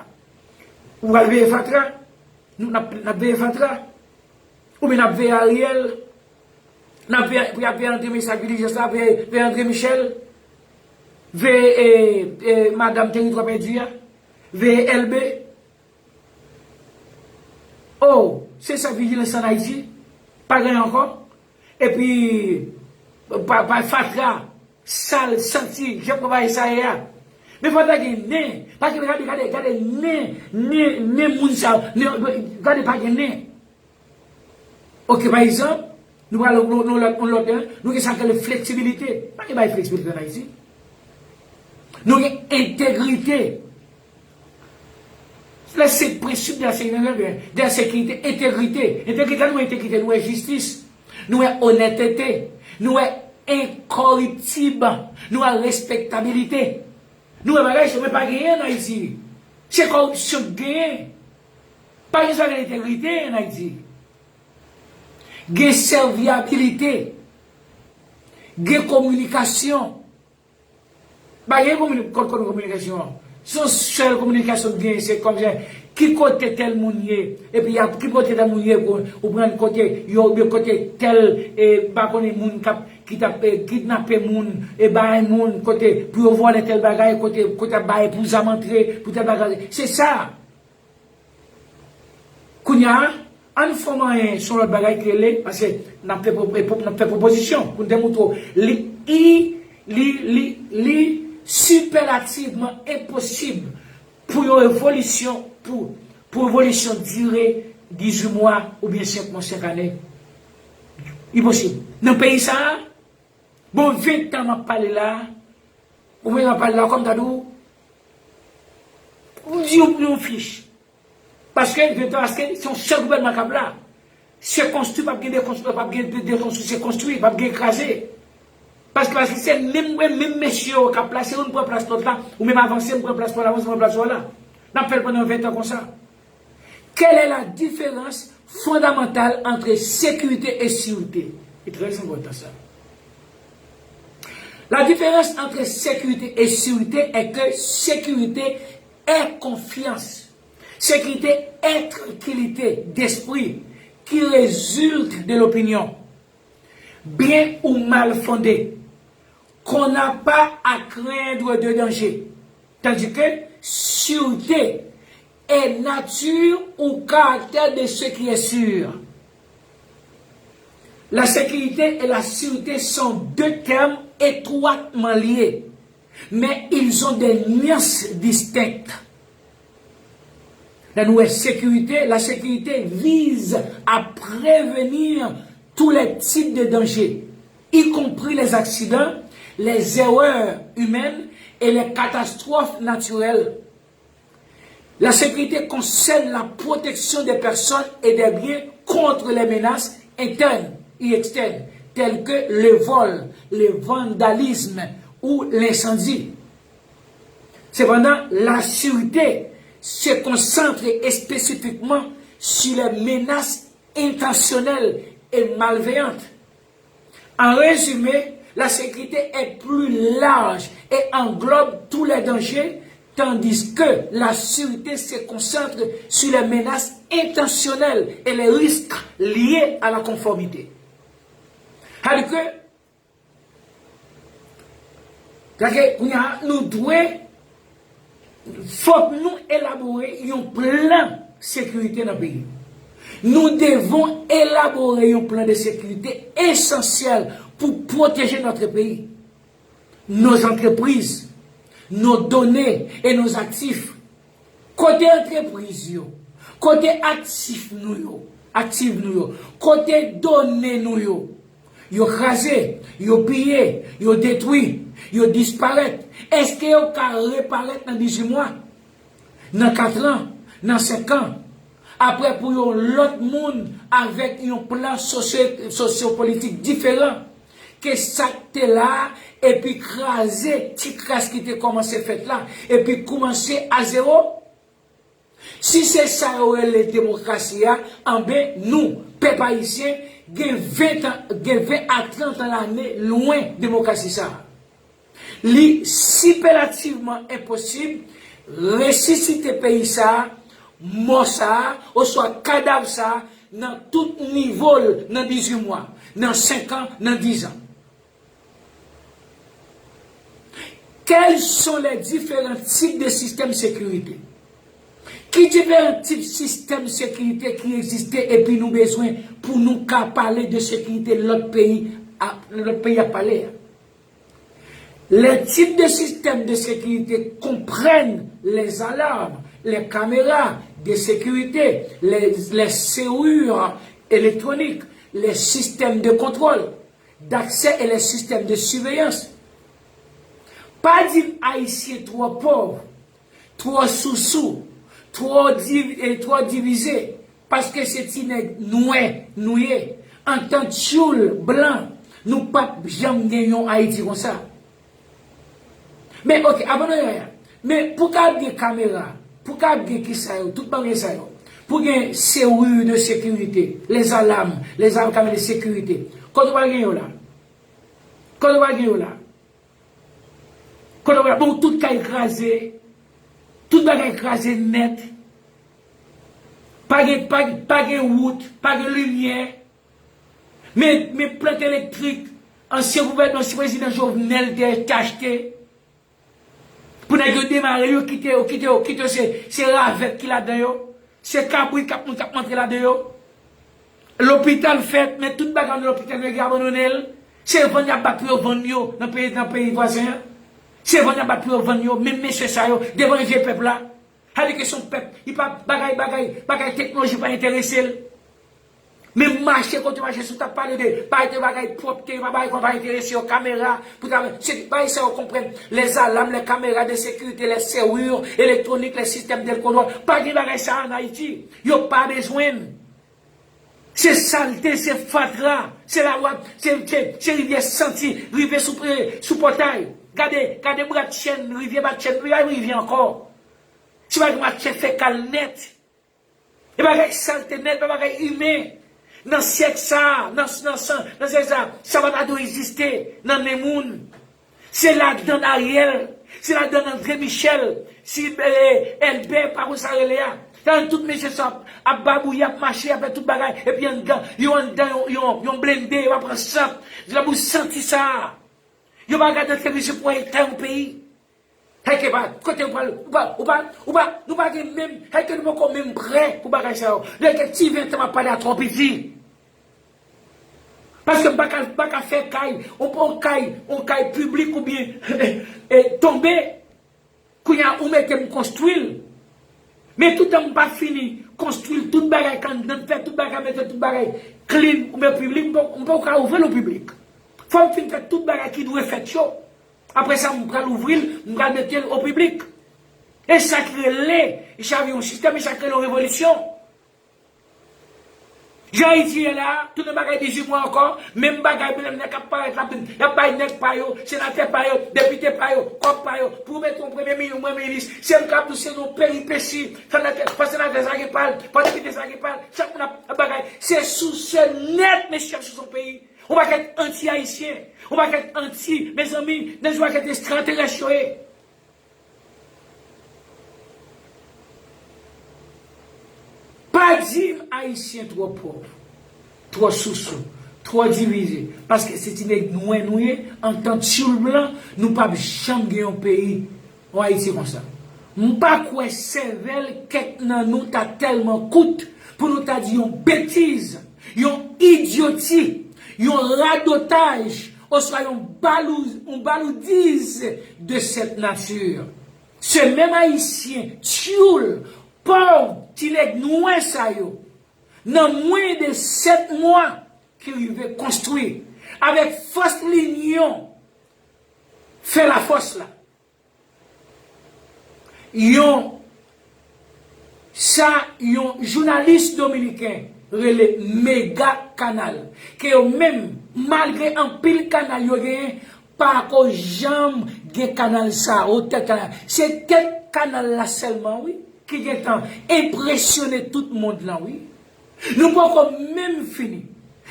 Ou pral veye fatra? Nou, n ap, n ap veye fatra? Oubyen n ap veye Ariel? N ap veye, pou y ap veye André Michel, vijilans la, veye, veye André Michel? Veye, e, e, madanm Teritwa Pèdi a? Veye Elbe? Oh, se sa vijilans ann Ayiti? Pa gen ankò? Epi, pa, pa fatra, sal, santi, jan pran bagay sa ye a. Men fatra gen nen, pa gen, gade, gade, gade nen, nen, nen moun sa, nen, gade pa gen nen. Ok, pa egzanp, nou pral nan yon lòt, yon lòt, nou gen sa k rele fleksibilite. Pa gen bagay fleksibilite ann Ayiti. Nou gen entegrite. Lè se prensip de la sekirite, de la sekirite, entegrite. Entegrite, nou wè entegrite, nou wè jistis, nou wè onètete, nou wè enkòriptib, nou wè respektabilite. Nou wè bagay, se mwen pa genyen an Ayiti. Se kòripsyon k genyen. Pa gen sa k rele entegrite an Ayiti. Gen sèvyabilite. Gen kominikasyon. Pa gen komini-, kòd, kòd kominikasyon an. Se yon sèl kominikasyon k genyen, se kòmsi ki kote tèl moun ye, epi y ap, ki kote tèl moun ye, ou, ou pran kote yo, oubyen kote tèl, e, m pa konnen moun k ap, ki t ap, e, kidnape moun, e, bay moun, kote pou yo vòlè tèl bagay, kote, kote ap bay pou zam antre, pou tèl bagay. Se sa. Kounye a, ann fè yon manyen, se yon lòt bagay ki rele, paske n ap fè pwo-, e pwo-, n ap fè pwopozisyon pou n demontre w. Li, i, li, li, li sipèlativman enposib pou yon revolisyon, pou, pou revolisyon dire dizuit mwa oubyen senk mwa, senk ane. Li posib. Nan peyi sa a, bon, ven tan m ap pale la, ou menm ap pale la, kòm ta di w, ou di yon, yon fich. Paske, ven tan, paske se yon sèl gouvènman k ap la. Se konstwi, p ap gen dekonstwi, p ap gen de-, dekonstwi, se konstwi, p ap gen kraze. Paske, paske se menm, menm mesye yo k ap la, se youn pran plas lòt la, ou menm avanse, m pran plas pa w la, avanse, m pran plas pa w la. N ap fè l pandan ven tan konsa. Quelle est la différence fondamentale entre sécurité et sûreté? C'est très important ça. La différence entre sécurité et sûreté est que sécurité est confiance. Sécurité est tranquillité d'esprit qui résulte de l'opinion, bien ou mal fondée, qu'on n'a pas à craindre de danger, tandis que sûreté est nature ou caractère de ce qui est sûr. La sécurité et la sûreté sont deux termes étroitement liés, mais ils ont des nuances distinctes. Lè nou wè sécurité, la sécurité vise à prévenir tous les types de dangers, y compris les accidents, les erreurs humaines et les catastrophes naturelles. La sécurité concerne la protection des personnes et des biens contre les menaces internes et externes, telles que le vol, le vandalisme ou l'incendie. Cependant, la sûreté se concentre spécifiquement sur les menaces intentionnelles et malveillantes. En résumé, la sécurité est plus large et englobe tous les dangers, tandis que la sûreté se concentre sur les menaces intentionnelles et les risques liés à la conformité. Sa vle di ke, sa vle di ke kounye a, nou dwe Fòk nou elabore yon plan sekirite nan peyi nou. Nous devons élaborer un plan de sécurité essentiel pour protéger notre pays, nos entreprises, nos données et nos actifs. Kote antrepriz yo? Kote aktif nou yo? Aktif nou yo? Kote done nou yo? Yo kraze, yo piye, yo detwi, yo disparèt. Èske yo ka reparèt nan dizuit mwa? Nan kat an? Nan senk an? Apre pou yon lòt moun avèk yon plan sosyo, sosyopolitik diferan ke sa k te la a, epi kraze ti kras ki te kòmanse fèt la, epi kòmanse a zewo? Si se sa yo rele demokrasi a, anben nou, pèp ayisyen, gen ven tan, gen ven a trant lane lwen demokrasi sa a. Li sipèlativman enposib resisite peyi sa a, mò sa a, oswa kadav sa a, nan tout nivo l nan dizuit mwa, nan senk an, nan diz an. Quels sont les différents types de systèmes sécurité? Ki diferan tip sistèm sekirite ki egziste epi nou bezwen pou nou ka pale de sekirite lòt peyi a, lòt peyi ap pale a? Les types de systèmes de sécurité comprennent les alarmes, les caméras de sécurité, les, les serrures électroniques, les systèmes de contrôle d'accès et les systèmes de surveillance. Pa di m Ayisyen twò pòv, twò sousou, twò div- e twò divize, paske se ti nèg nwè nou ye. Antan tchoul blan, nou p ap janm gen yon Ayiti konsa. Men, oke, avan nou y a, men pou ka gen kamera, pou ka gen kisa yo, tout bagay sa yo, pou gen serrure de sécurité, les alarmes, les alarmes de sécurité, kote w pral gen yo la? Kote w pral gen yo la? Kote w pral, bon, tout kay kraze, tout bagay kraze nèt. Pa gen, pa, pa gen wout, pa gen limyè. Men, men plant elektrik, ansyen gouvènman, si prezidan Jovenel te, te achte, pou nèg yo demare yo, kite yo, kite yo, kite yo, se, se ravèt ki ladan yo, se kabrit k ap, k ap monte ladan yo. Lopital fèt, men tout bagay nan lopital yo, nèg yo abandone l. Se vann y ap bat pou yo vann yo nan peyi, nan peyi vwazen an. Se vann y ap bat pou yo vann yo, menm mesye sa yo, devan je pèp la. Sa vle di ke se yon pèp, li pa bagay, bagay, bagay teknoloji pa enterese l. Men mache kote mache sou t ap pale de bagay de bagay pwòpte, pa bagay kon pa enterese yo, kamera, pou ta, se bagay sa yo konprann, les alarmes, les caméras de sécurité, les serrures électroniques, les systèmes de contrôle. Pa gen bagay sa an Ayiti. Yo pa bezwen l. Se salte, se fatra, se lawad, se, se, se rivyè santi, rive sou, eh, sou pòtay. Gade, gade bratchèn, rivyè bratchèn, pa rivyè ankò. Se pa bratchèn fekal nèt. E bagay salte nèt, pa bagay imen. Nan syèk sa, nan, nan, nan syèk sa, sa pa ta dwe egziste nan men moun. Se ladann Ariel, se ladann André Michel, si, eh, Elbè, pa konn sa rele a. Ladann tout mesye sa ap, ap babouye, ap mache, ap fè tout bagay, epi anndan, yo anndan yon, yon, yon blende, yo pa pran sant. Lè pou santi sa, yo pa gade antre mesye pou eta yon peyi. Hay ke pa, kote ou pral, ou pa, ou pa, ou pa, nou pa gen menm, hay ke nou poko menm prè pou bagay sa yo. Lè ke ti ven tan m ap pale a twò piti. Paske m pa ka, m pa ka fè kay, on, on kay, on kay piblik oubyen e, tonbe, kounye a ou mete m konstwi l. Men toutan m pa fini konstwi l, tout bagay k anndan, fè tout bagay, mete tout bagay clean oubyen piblik, m pa, m poko ka ouvri l o piblik. Fò m fin fè tout bagay ki dwe fèt yo. Apre sa, m pral ouvri l, m pral mete l o piblik. E sa ki rele, chavire yon sistèm, e sa ki rele yon revolisyon. Jan Ayiti ye la, tounen bagay dizuit mwa ankò, menm bagay, menm nèg k ap parèt la, y ap bay nèg pa yo, senatè pa yo, depite pa yo, kòb pa yo, pou mete yon premye minis, yon premye minis, se m k ap di w se yon peripesi, senatè, fò senatè sa gen pa l, fò depite sa gen pa l, chak moun ap, ap bagay, se souse nèt, mesye, ap souse yon peyi. Yon pakèt anti-ayisyen, yon pakèt anti, mezanmi, nan yon pakèt estraterès yo ye. Pa di m Ayisyen twò pòv, twò sousou, twò divize, paske se ti nèg nwè nou ye, antan tchoul blan, nou p ap janm gen yon peyi, yon Ayiti konsa. M pa kwè sèvèl kèk nan nou ta tèlman kout pou nou ta di yon betiz, yon idyoti, yon radotaj, oswa yon balou, yon baloutiz de cette nature. Se menm Ayisyen, tchoul, pòv, ti nèg nwè sa yo, nan mwen de sèt mwa, ki rive konstwi, avèk fòs linyon, fè lafòs la. Yon, sa yon jounalis dominiken rele mega kanal, ke yo menm, malgre anpil kanal yo genyen, pa ko janm gen kanal sa, wotè kanal. Se tèt kanal la sèlman, wi, ki gentan enpresyone tout mond lan, wi. Nou poko menm fini.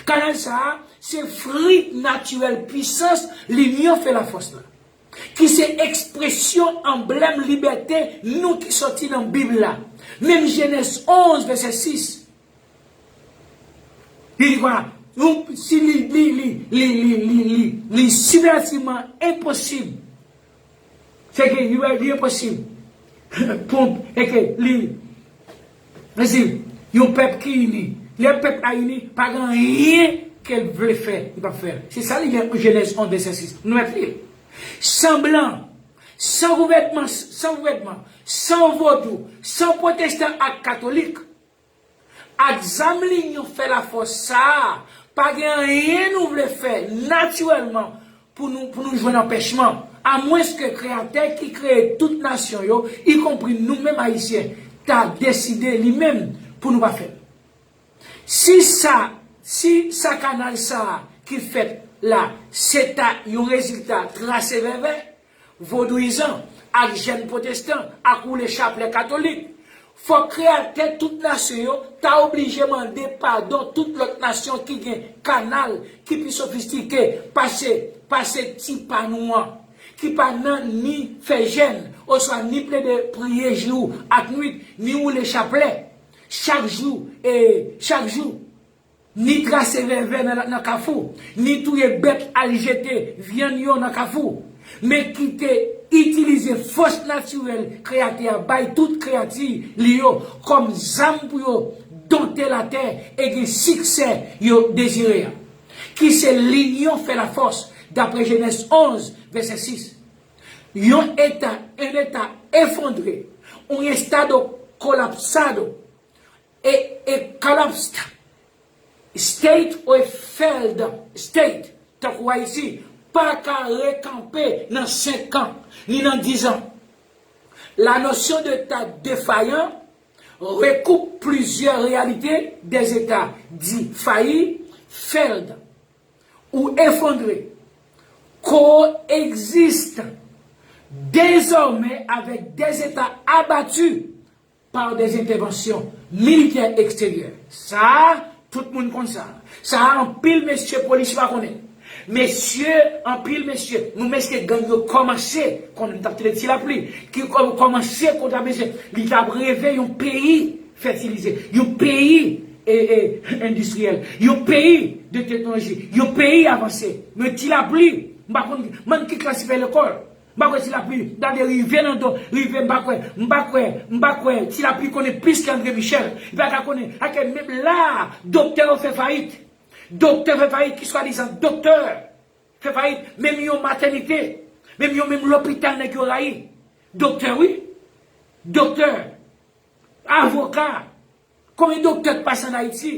Kanal sa a, se fri natirèl pwisans linyon fè lafòs la, ki se ekspresyon anblèm libète nou ki sòti nan Bib la. Menm Jenèz onz, vèsè sis. Li di kwa? Nou, si li, li, li, li, li, li, li, li sibyativman enposib. Se ke li, li enposib pou, e ke li, li, yon pèp ki ini, lè pèp la ini, pa gen anyen ke l vle fè, li p ap fè l. Se sa li gen Jenèz onz, vèsè sis. Nou mèt li l. San blan, san gouvènman, san gouvènman, san vodou, san pwotestan ak katolik, ak zam linyon fè lafòs sa a, pa gen anyen nou vle fè natirèlman pou nou, pou nou jwenn anpèchman, amwenske Kreyatè ki kreye tout nasyon yo, ikonpri nou menm Ayisyen, ta deside li menm pou nou pa fè l. Si sa, si sa kanal sa a ki fèt la, se ta yon rezilta trase vèvè, vodouyizan, ak jèn pwotestan, ak woule chaplè katolik, fòk Kreyatè tout nasyon yo ta oblije mande padon tout lòt nasyon ki gen kanal ki pi sofistike pase, pase ti pa nou an, ki pa nan ni fè jèn, oswa ni plede priye jou ak nwit, ni woule chaplè chak jou, e, chak jou, ni trase vèvè nan, nan kafou, ni touye bèt al jete vyann yo nan kafou, men ki te itilize fòs natirèl Kreyatè a bay tout kreyati li yo kòm zam pou yo donte latè e gen siksè yo dezire a, ki se linyon fè lafòs, dapre Jenèz onz, vèsè sis. Yon eta, un État effondré, un estado colapsado, e, e collapsed state ou failed state, tankou Ayiti, pa ka rekanpe nan senk an, ni nan diz an. La notion d'État défaillant regroupe plusieurs réalités, des États dits faillis, failed ou effondrés, coexistent désormais avec des États abattus par des interventions militaires extérieures. Sa a, tout moun konn sa. Sa a, anpil mesye polis pa konnen. Mesye, anpil mesye, nou mesye gang yo kòmanse, konnen m t ap tande Ti Lapli, ki kò- kòmanse konn sa mesye, li t ap reve yon peyi fètilize, yon peyi e, e, endistriyèl, yon peyi de teknoloji, yon peyi avanse. Men Ti Lapli, m pa konn, m pa konn ki klas li fè lekòl. M pa kwè Ti Lapli, gade rive nan do, rive, m pa kwè, m pa kwè, m pa kwè Ti Lapli konnen plis ke André Michel. Li pa ka konnen, ake menm la, doktè yo fè fayit. Doktè fè fayit, ki swadizan doktè fè fayit, menm yon matènite, menm yon, menm lopital nèg yo rayi. Doktè, wi. Doktè, avoka, konbyen doktè k pase ann Ayiti?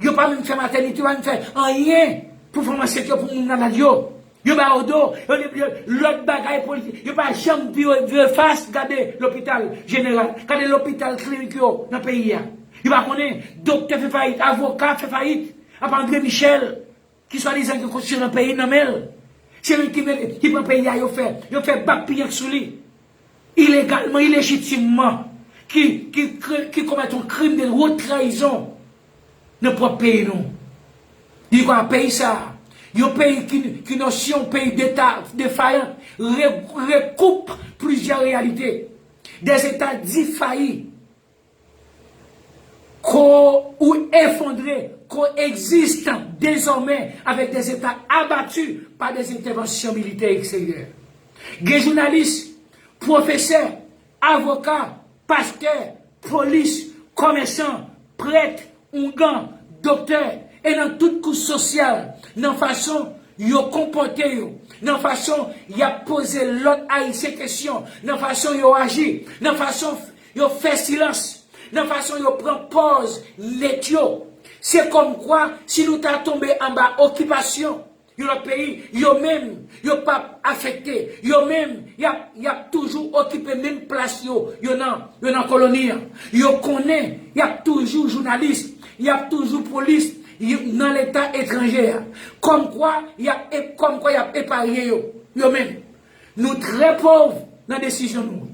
Yo pa menm fè matènite, yo pa menm fè anyen pou fanm ansent yo, pou moun malad yo. Yo ba yo do, yo, yo, yo, lòt bagay politik. Yo pa janm vire, vire fas, gade lopital jeneral, gade lopital klinik yo nan peyi a. Yo pa konnen, doktè fè fayit, avoka fè fayit, apa André Michel, ki swadizan gen konstitisyon nan peyi nan men l. Se li ki mete, ki pran peyi a, yo fè, yo fè bak piyank sou li. Ilegalman, ilejitimman, ki, ki, ki, ki komèt yon krim de wot trayizon nan pwòp peyi nou. Li kwa peyi sa a, yon peyi ki, ki nosyon peyi deta defayan, re- regroupe plusieurs réalités, des États dits faillis, co- ou effondrés, coexistent désormais avec des États abattus par des interventions militaires extérieures. Gen jounalis, pwofesè, avoka, pastè, polis, komèsan, prèt, oungan, doktè, e nan tout kouch sosyal, nan fason yo konpòte yo, nan fason y ap poze lòt Ayisyen kesyon, nan fason yo aji, nan fason yo fè silans, nan fason yo pran pòz net yo. Se kòmkwa si nou ta tonbe anba okipasyon yon lòt peyi, yo menm, yo p ap afekte. Yo menm, y ap, y ap toujou okipe menm plas yo, yo nan, yo nan koloni an. Yo konnen y ap toujou jounalis, y ap toujou polis, y- nan leta etranje a. Kòmkwa y ap, e- kòmkwa y ap epaye yo, yo menm. Nou trè pòv nan desizyon nou.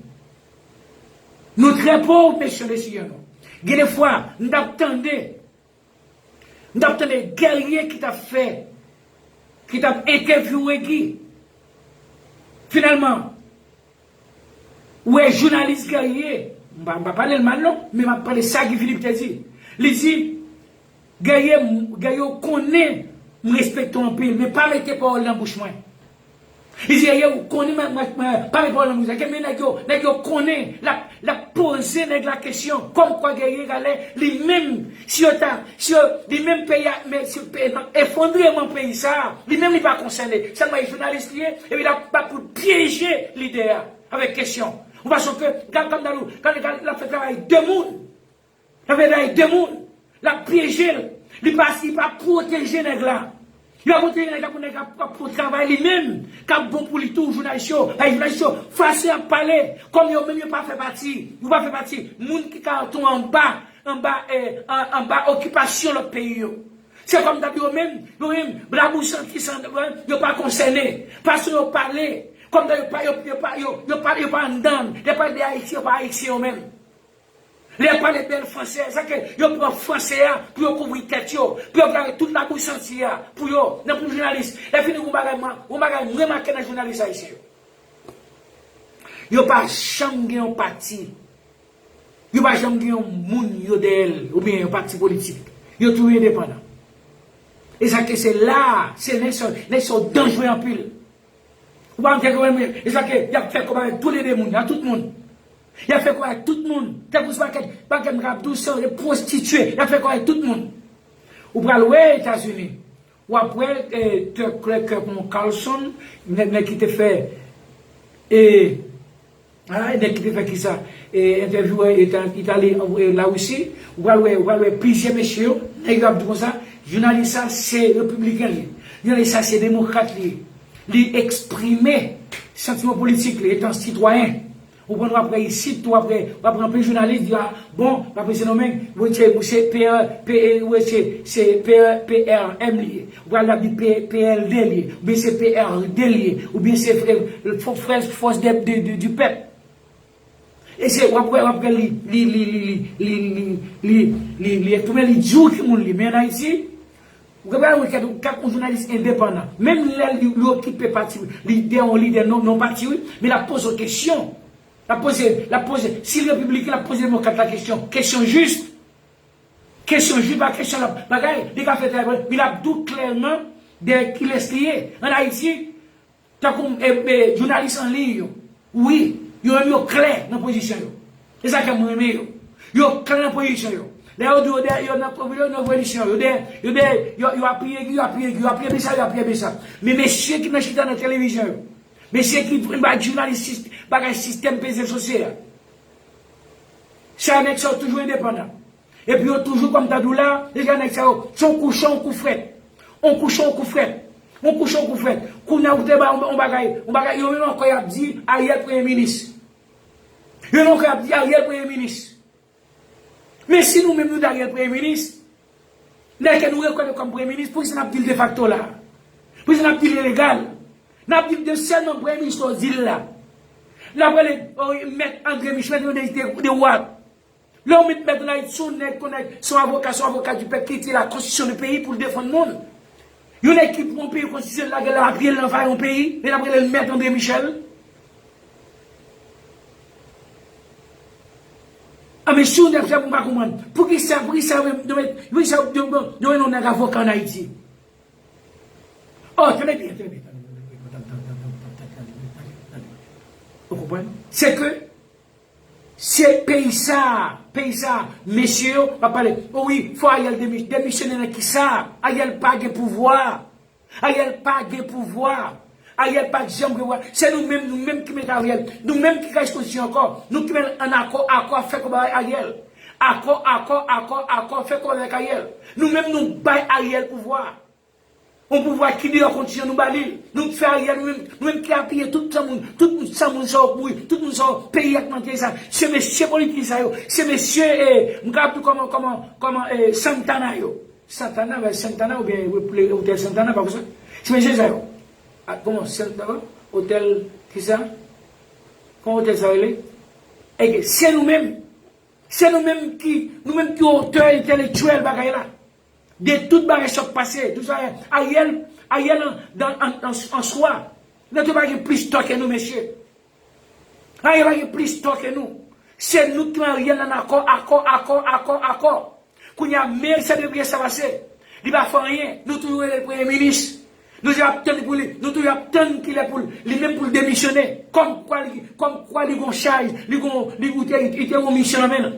Nou trè pòv, mesye, desizyon nou. Gen de fwa, m t ap tande, m t ap tande Guerrier ki t ap fè, ki t ap entèvyouwe Guy. Finalman, ou wè jounalis Guerrier, m pa, m pa pale l mal non, men m ap pale sa Guy Philippe te di. Li di, Guerrier, Guerrier, ou konnen m respekte w anpil, men pa mete pawòl nan bouch mwen. Li di, Guerrier, ou konnen mwen, mwen, mwen, pa mete pawòl nan bouch mwen. Men nèg yo, nèg yo konnen, l ap, l ap poze nèg la kesyon. Kòmkwa Guerrier, galè, li menm, si yo ta, si yo, li menm peyi a, men si peyi nan efondreman peyi sa a, li menm li pa konsène. Sèlman e jounalis li ye, epi l ap bat pou pyeje lidè a avèk kesyon. Ou pa sonje, gad, gad, gad, gad, gad, l ap fè travay de moun. L ap fè travay de moun. L ap pyeje l. Li pa, li pa pwoteje nèg la. Yo ap montre nèg ap, nèg ap, ap fè travay li menm, k ap bon pou li tou, jounalis yo. Ay, jounalis yo, fason y ap pale, kòm yo menm yo pa fè pati, yo pa fè pati, moun ki ka tou anba, anba, eh, an-, anba okipasyon lòt peyi yo. Se kòm ta di yo menm, yo menm, labou santi san, yo pa konsène. Fason yo pale, kòm ta yo pa, yo, yo pa, yo, yo pa, yo pa anndan, lè pale de Ayiti, yo pa Ayisyen yo menm. Lè pale bèl franse, sa ke yo pran franse a pou yo kouvri tèt yo, pou yo gade tout labou santi a pou yo, nan pou jounalis. Lè fini, yon bagay mwen, yon bagay mwen remake nan jounalis ayisyen yo. Yo pa janm gen yon pati. Yo pa janm gen yon moun yo dèyè l, oubyen yon pati politik. Yo toujou endepandan. E sa ke se la, se nèg sa, nèg sa danjere anpil. Ou pa antre kòm, e sa ke y ap fè kòb avèk tou le de moun, a tout moun. Y ap fè kòb avèk tout moun. Tankou se pakèt, pakèt m ka ap di w se de pwostitye, y ap fè kòb avèk tout moun. Ou pral wè Etazini. W ap wè, eh, Tucker, Tucker Carlson, nèg, nèg ki te fè, eh, ah, nèg ki te fè kisa? Eh, entèvyou, eh, Eta-, Itali, eh, Larisi. Ou pral wè, ou pral wè plizyè mesye yo, nèg yo ap di konsa, jounalis sa se repibliken li ye. Jounalis sa se demokrat li ye. Li eksprime santiman politik li etan sitwayen. Ou konprann, w ap wè isit tou, w ap wè, w ap wè anpil jounalis di, ah, bon, w ap wè se nonmen, w se, w se P R, P, w se, se P R, P R M li ye. Ou pral ap di P, P L D li ye, oubyen se P R D li ye, oubyen se frè, fò-, frè, fòs de, de, de, du pèp. E se, w ap wè, w ap wè li, li, li eksprime li di w ki moun li. Men ann Ayiti, ou gen bagay wi, kèk, kèk yon jounalis endepandan. Menm lè li, li okipe pati, li de yon lidè non, non pati wi, men l ap poze w kesyon. L ap poze, l ap poze, si l repibliken, l ap poze demokrat la kesyon. Kesyon jis. Kesyon jis, pa kesyon l ap bagay. Li ka fè travay, men l ap di w klèman de kilès li ye. Ann Ayiti, tankou, e, e, jounalis an liy yo. Wi, yo menm yo klè nan pozisyon yo. E sa k fè mwen renmen yo. Yo klè nan pozisyon yo. Lè yo di yo dèyè, yo nan, yo nan revolisyon, yo dèyè, yo dèyè, yo, yo apiye Guy, yo apiye Guy, yo apiye Besa, yo apiye Besa. Men mesye ki nan chita nan televizyon yo, mesye ki bay jounalis sis-, bagay sistèm peze sòsye a. Sa nèg sa yo toujou endepandan. Epi yo toujou kòm ta di w la, deja nèg sa yo, se yon kou cho, yon kou frèt. Yon kou cho, yon kou frèt. Yon kou cho, yon kou frèt. Kounye a ou te ba yon, yon bagay, yon bagay, yo menm ankò y ap di Ariel premye minis. Yo menm ankò y ap di Ariel premye minis. Men si nou menm nou te Ariel premye minis, nèg ke nou rekonèt kòm premye minis, poukisa n ap di l defakto la? Poukisa n ap di l ilegal? N ap di l de sèlman premye minis la w di l la. N ap rele, o, mèt André Michel, mèt André Michel de, de wòt. Lè w met mèt ann Ayiti, se yon nèg, yon nèg, se yon avoka, se yon avoka di pèp ki itilize la konstitisyon de peyi pou l defann moun. Yon nèg ki pran yon peyi konstitisyonèl, lage l, apiye l nan vay yon peyi, e n ap rele l mèt André Michel. A men si yon nèg fè pou m pa konprann, poukisa, poukisa yo met, yo met, poukisa yo, yo, yo, yo rele yon nèg avoka ann Ayiti? Oh, tande byen, tande byen, tande byen, tande byen, tande byen, tande byen, tande byen. Ou konprann? Se ke Se peyi sa, peyi sa, mesye yo, w ap pale, o wi, fò Ariel demi-, demisyone nan kisa? Ariel pa gen pouvwa. Ariel pa gen pouvwa. Ariel pa t janm gen pouvwa. Se nou menm, nou menm ki mete Ariel. Nou menm ki ka chwazi ankò. Nou ki menm an akò, akò fè kòb avèk Ariel. Akò, akò, akò, akò fè kòb avèk Ariel. Nou menm nou bay Ariel pouvwa. Yon pouvwa ki deyò konstitisyon nou ba li l. Nou fè Ariel, nou menm, nou menm ki apiye tout san moun, tout san moun sa yo mouri, tout moun sa yo peyi ak mantye sa. Se mesye politik sa yo, se mesye, eh, m ka ap di kòman, kòman, kòman, eh, Santana yo. Santana, ben, Santana oubyen otèl Santana, pa konsa. Se mesye sa yo. A, kòman, Santana, otèl, kisa? Kòman otèl sa rele? Ege, se nou menm. Se nou menm ki, nou menm ki otè entelektyèl bagay la. De tout bagay sa k pase, tout sa, Ariel, Ariel an, dan, an, an, an swa. Nèg yo pa gen plis tò ke nou, mesye. Ariel pa gen plis tò ke nou. Se nou ki met Ariel nan akò, akò, akò, akò, akò. Kounye a, men se depi sa pase. Li pa fè anyen. Nou toujou rele l premye minis. Nou toujou ap tann pou li, nou toujou ap tann kilè pou li, li menm pou l demisyone. Kòmkwa li, kòmkwa li gon chaj, li gon, li, li te, li te gon misyon nan men l.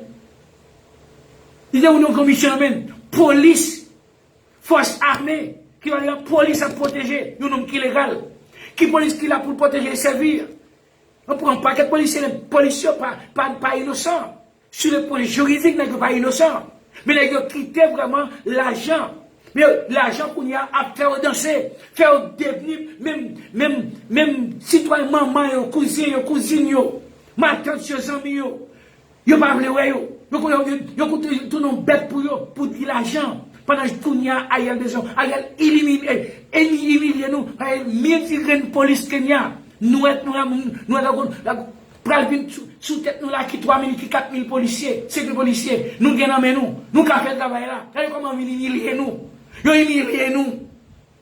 Li te gon, gon misyon nan men l. Polis, fòs ame, ki va di polis ap pwoteje yon nonm ki legal. Ki polis ki la pou l pwoteje e sèvi? Ou pran yon pakèt polisye, men polis yo pa, pa, pa inosan. Sou le pwen jiridik, nèg yo pa inosan. Men nèg yo kite vrèman lajan. Men lajan kounye a ap fè yo danse, fè yo devni menm, menm, menm sitwayen manman yo, kouzen yo, kouzin yo, matant yo, zanmi yo. Yo pa vle wè yo. Yo, yo, yo, yo tounen yon bèt pou yo, pou di lajan. Pandan kounye a, Ariel bezwen, Ariel ilimilye, imilye nou. Ariel, menm ti grenn polis Kenya, nou wè, nou la, nou wè la, la, pral vin sou, sou tèt nou la, ki twa mil, ki kat mil polisye, senk mil polisye, nou gen nan men nou, nou ka fè travay la. Gade kòman vin imilye nou. Yo imilye nou.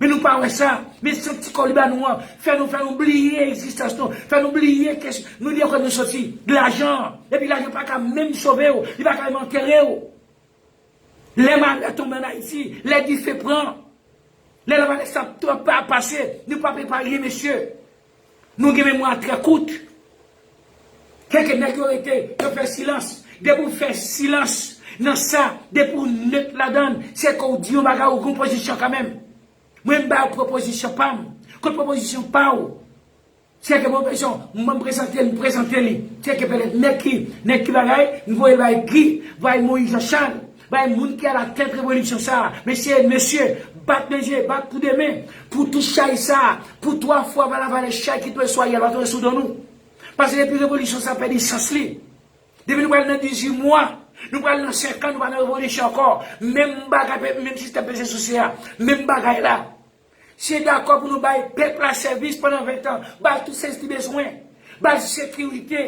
Men nou pa wè sa. Men santi kòliba nou an fè nou, fè nou bliye egzistans nou, fè nou bliye ke nou, li ankò nou soti. Lajan. Epi lajan pa ka menm sove w, li pa ka menm antere w. Lè malè tonbe an Ayiti, lè dife pran, lè lavalè sa pa pase, nou pa prepare, mesye. Nou gen memwa trè kout. Kèk nèg yo rete, yo fè silans. Depi w fè silans nan sa, depi w net ladan l, se ke w di yon bagay, ou gen yon pozisyon kanmenm. Mwen, m ba w pwopozisyon pa m. Kot pwopozisyon pa w? Se ke pwopozisyon, mwen, m prezante l, m prezante li. Se ke petèt nèg ki, nèg ki bagay, m voye l bay Guy, bay Moïse Jean Charles, bay moun ki alatèt revolisyon sa a. Mesye, mesye, bat men zye, bat kou de men, pou tou chay sa a, pou twa fwa pa lavalè chay ki tonbe sou Ariel, pa tonbe sou do nou. Paske depi revolisyon sa a pèdi sans li. Depi nou pral nan dizuit mwa, nou pral nan senk an, nou pa nan revolisyon ankò. Menm bagay, menm sistèm peze souse a, menm bagay la. Se dakò pou nou bay pèp la sèvis pandan ven tan, ba l tout sèvis li bezwen, ba l sekirite,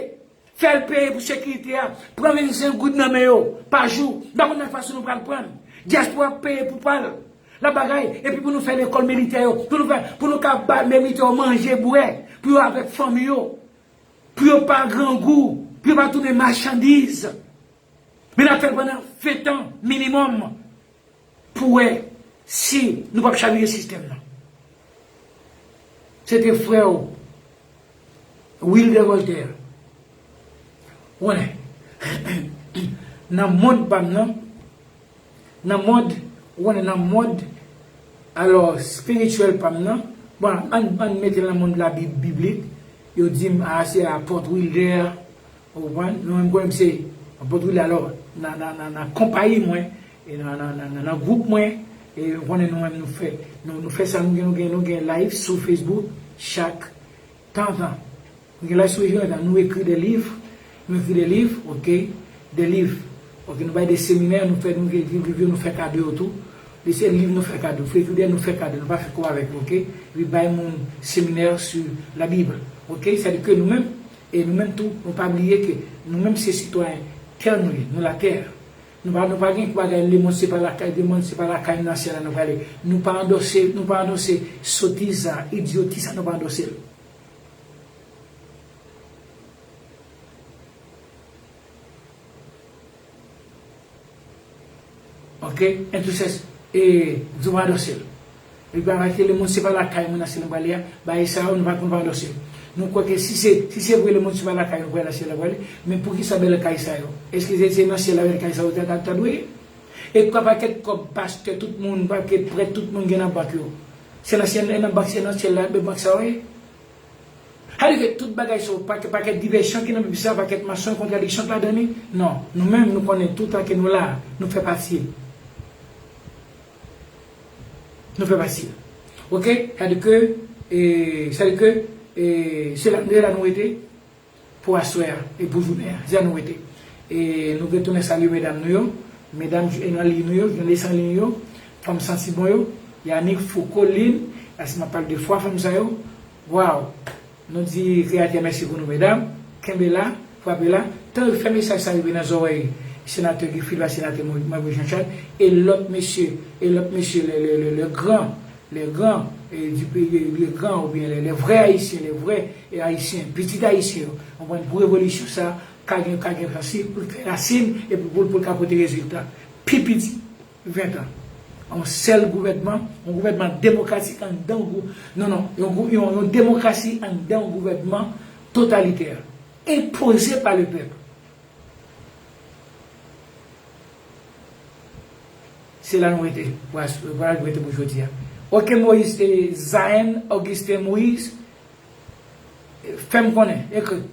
fè l peye pou sekirite a, pran vennsenk goud nan men yo pa jou, m pa konn nan ki fason nou pral pran l. Dyaspora ap peye pou pa l. La bagay, epi pou nou fè lekòl militè yo, pou nou fè, pou nou ka ba militè yo manje, bwè, pou yo avèk fanmi yo, pou yo pa grangou, pou yo pa tounen machandiz. Men n ap fè l pandan ven tan minimòm pou wè si nou p ap chavire sistèm nan. Se te frè w, Wilder Voltaire. Ou konnen, nan mond pa m nan, nan mond, ou konnen, nan mond, alò, espirityèl pa m nan, bon, ann, ann mete l nan mond labib, biblik, yo di m, a, se apòt Wilder, ou konprann? Nou menm konnen m se apòt Wilder, alò, nan, nan, nan, nan konpayi mwen, e nan, nan, nan, nan, nan gwoup mwen, e ou konnen nou menm nou fè, nou, nou fè sa, nou gen, nou gen, nou gen live sou Facebook chak tanzantan. Nou gen live sou Facebook, nou ekri de liv, nou ekri de liv, oke, de liv, oke, nou bay de seminè, nou fè, nou gen liv, liv yo, nou fè kado yo tou. Li se liv nou fè kado, frè Fidèl nou fè kado, nou pa fè kòb avèk yo, oke? Epi bay moun seminè sou Labib, oke? Sètadi ke nou menm, e nou menm tou, nou pa bliye ke nou menm se sitwayen tè nou ye, nou latè. Nou pa, nou pa gen bagay lemonn se pa lakay, lemonn se pa lakay nan syèl la nou prale. Nou pa andòse, nou pa andòse sotiz sa, idyotis sa, nou pa andòse l. Ok? Entousès, e, di w pa andòse l. Li pa rete lemonn se pa lakay mwen nan se nou prale a, bagay sa yo nou pa, nou pa andòse l. Nou kwè ke si se, si se vre lemonn se pa lakay nou prale nan syèl la prale, men poukisa bèl kay sa yo? Èske se, se nan syèl la bèl kay sa yo ta, ta, ta dwe ye? E kwa pakèt kòb pastè, tout moun, pakèt prèt, tout moun gen nan bank yo. Se nan syèl, nan bank, se nan syèl la, men bank sa yo ye. Sa vle di ke tout bagay sa yo, pakèt, pakèt divèsyon ki nan Bib sa, pakèt mansonj, kontradiksyon k ladan li. Non, nou menm, nou konnen toutan ke nou la, nou fè pati. Nou fè pati. Ok? Sa vle di ke, e, sa vle di ke, e, se la, se la nou rete. Pou aswè a e pou jounen an. Se sa nou rete. E nou retounen salye medam nou yo, medam e nan liy nou yo, jounalis an liy yo, fanm santi bon yo, Yanick, Foucault, Lynn, la si m ap pale de fwa fanm sa yo, waw! Nou di Kreyatè mèsi pou nou medam, kenbe la, frape la, tan yo fè mesaj sa rive nan zòrèy senatè Guy Philippe a, senatè Mo-, Maurice Jean Charles, e lòt mesye, e lòt mesye, le, le, le, le gran, les grands, eh, du pays, les grands, oubyen les, les vrais Haïtiens, les vrais, eh, Haïtiens, pitit Ayisyen yo, konprann, pou revolisyon sa ka gen, ka gen rasin, pou l fè rasin, epi pou, pou l ka pote rezilta. Pi piti ven tan. Yon sèl gouvènman, yon gouvènman demokratik anndan yon gou-, non, non, yon gou-, yon, yon demokrasi anndan yon gouvènman totalitè, enpoze pa le pèp. Se la nou rete. Vwala, vwala nou rete pou jodi a. Ok, Moïse, eh, Zaen Augustin Moïse, eh, fè m konnen, ekri.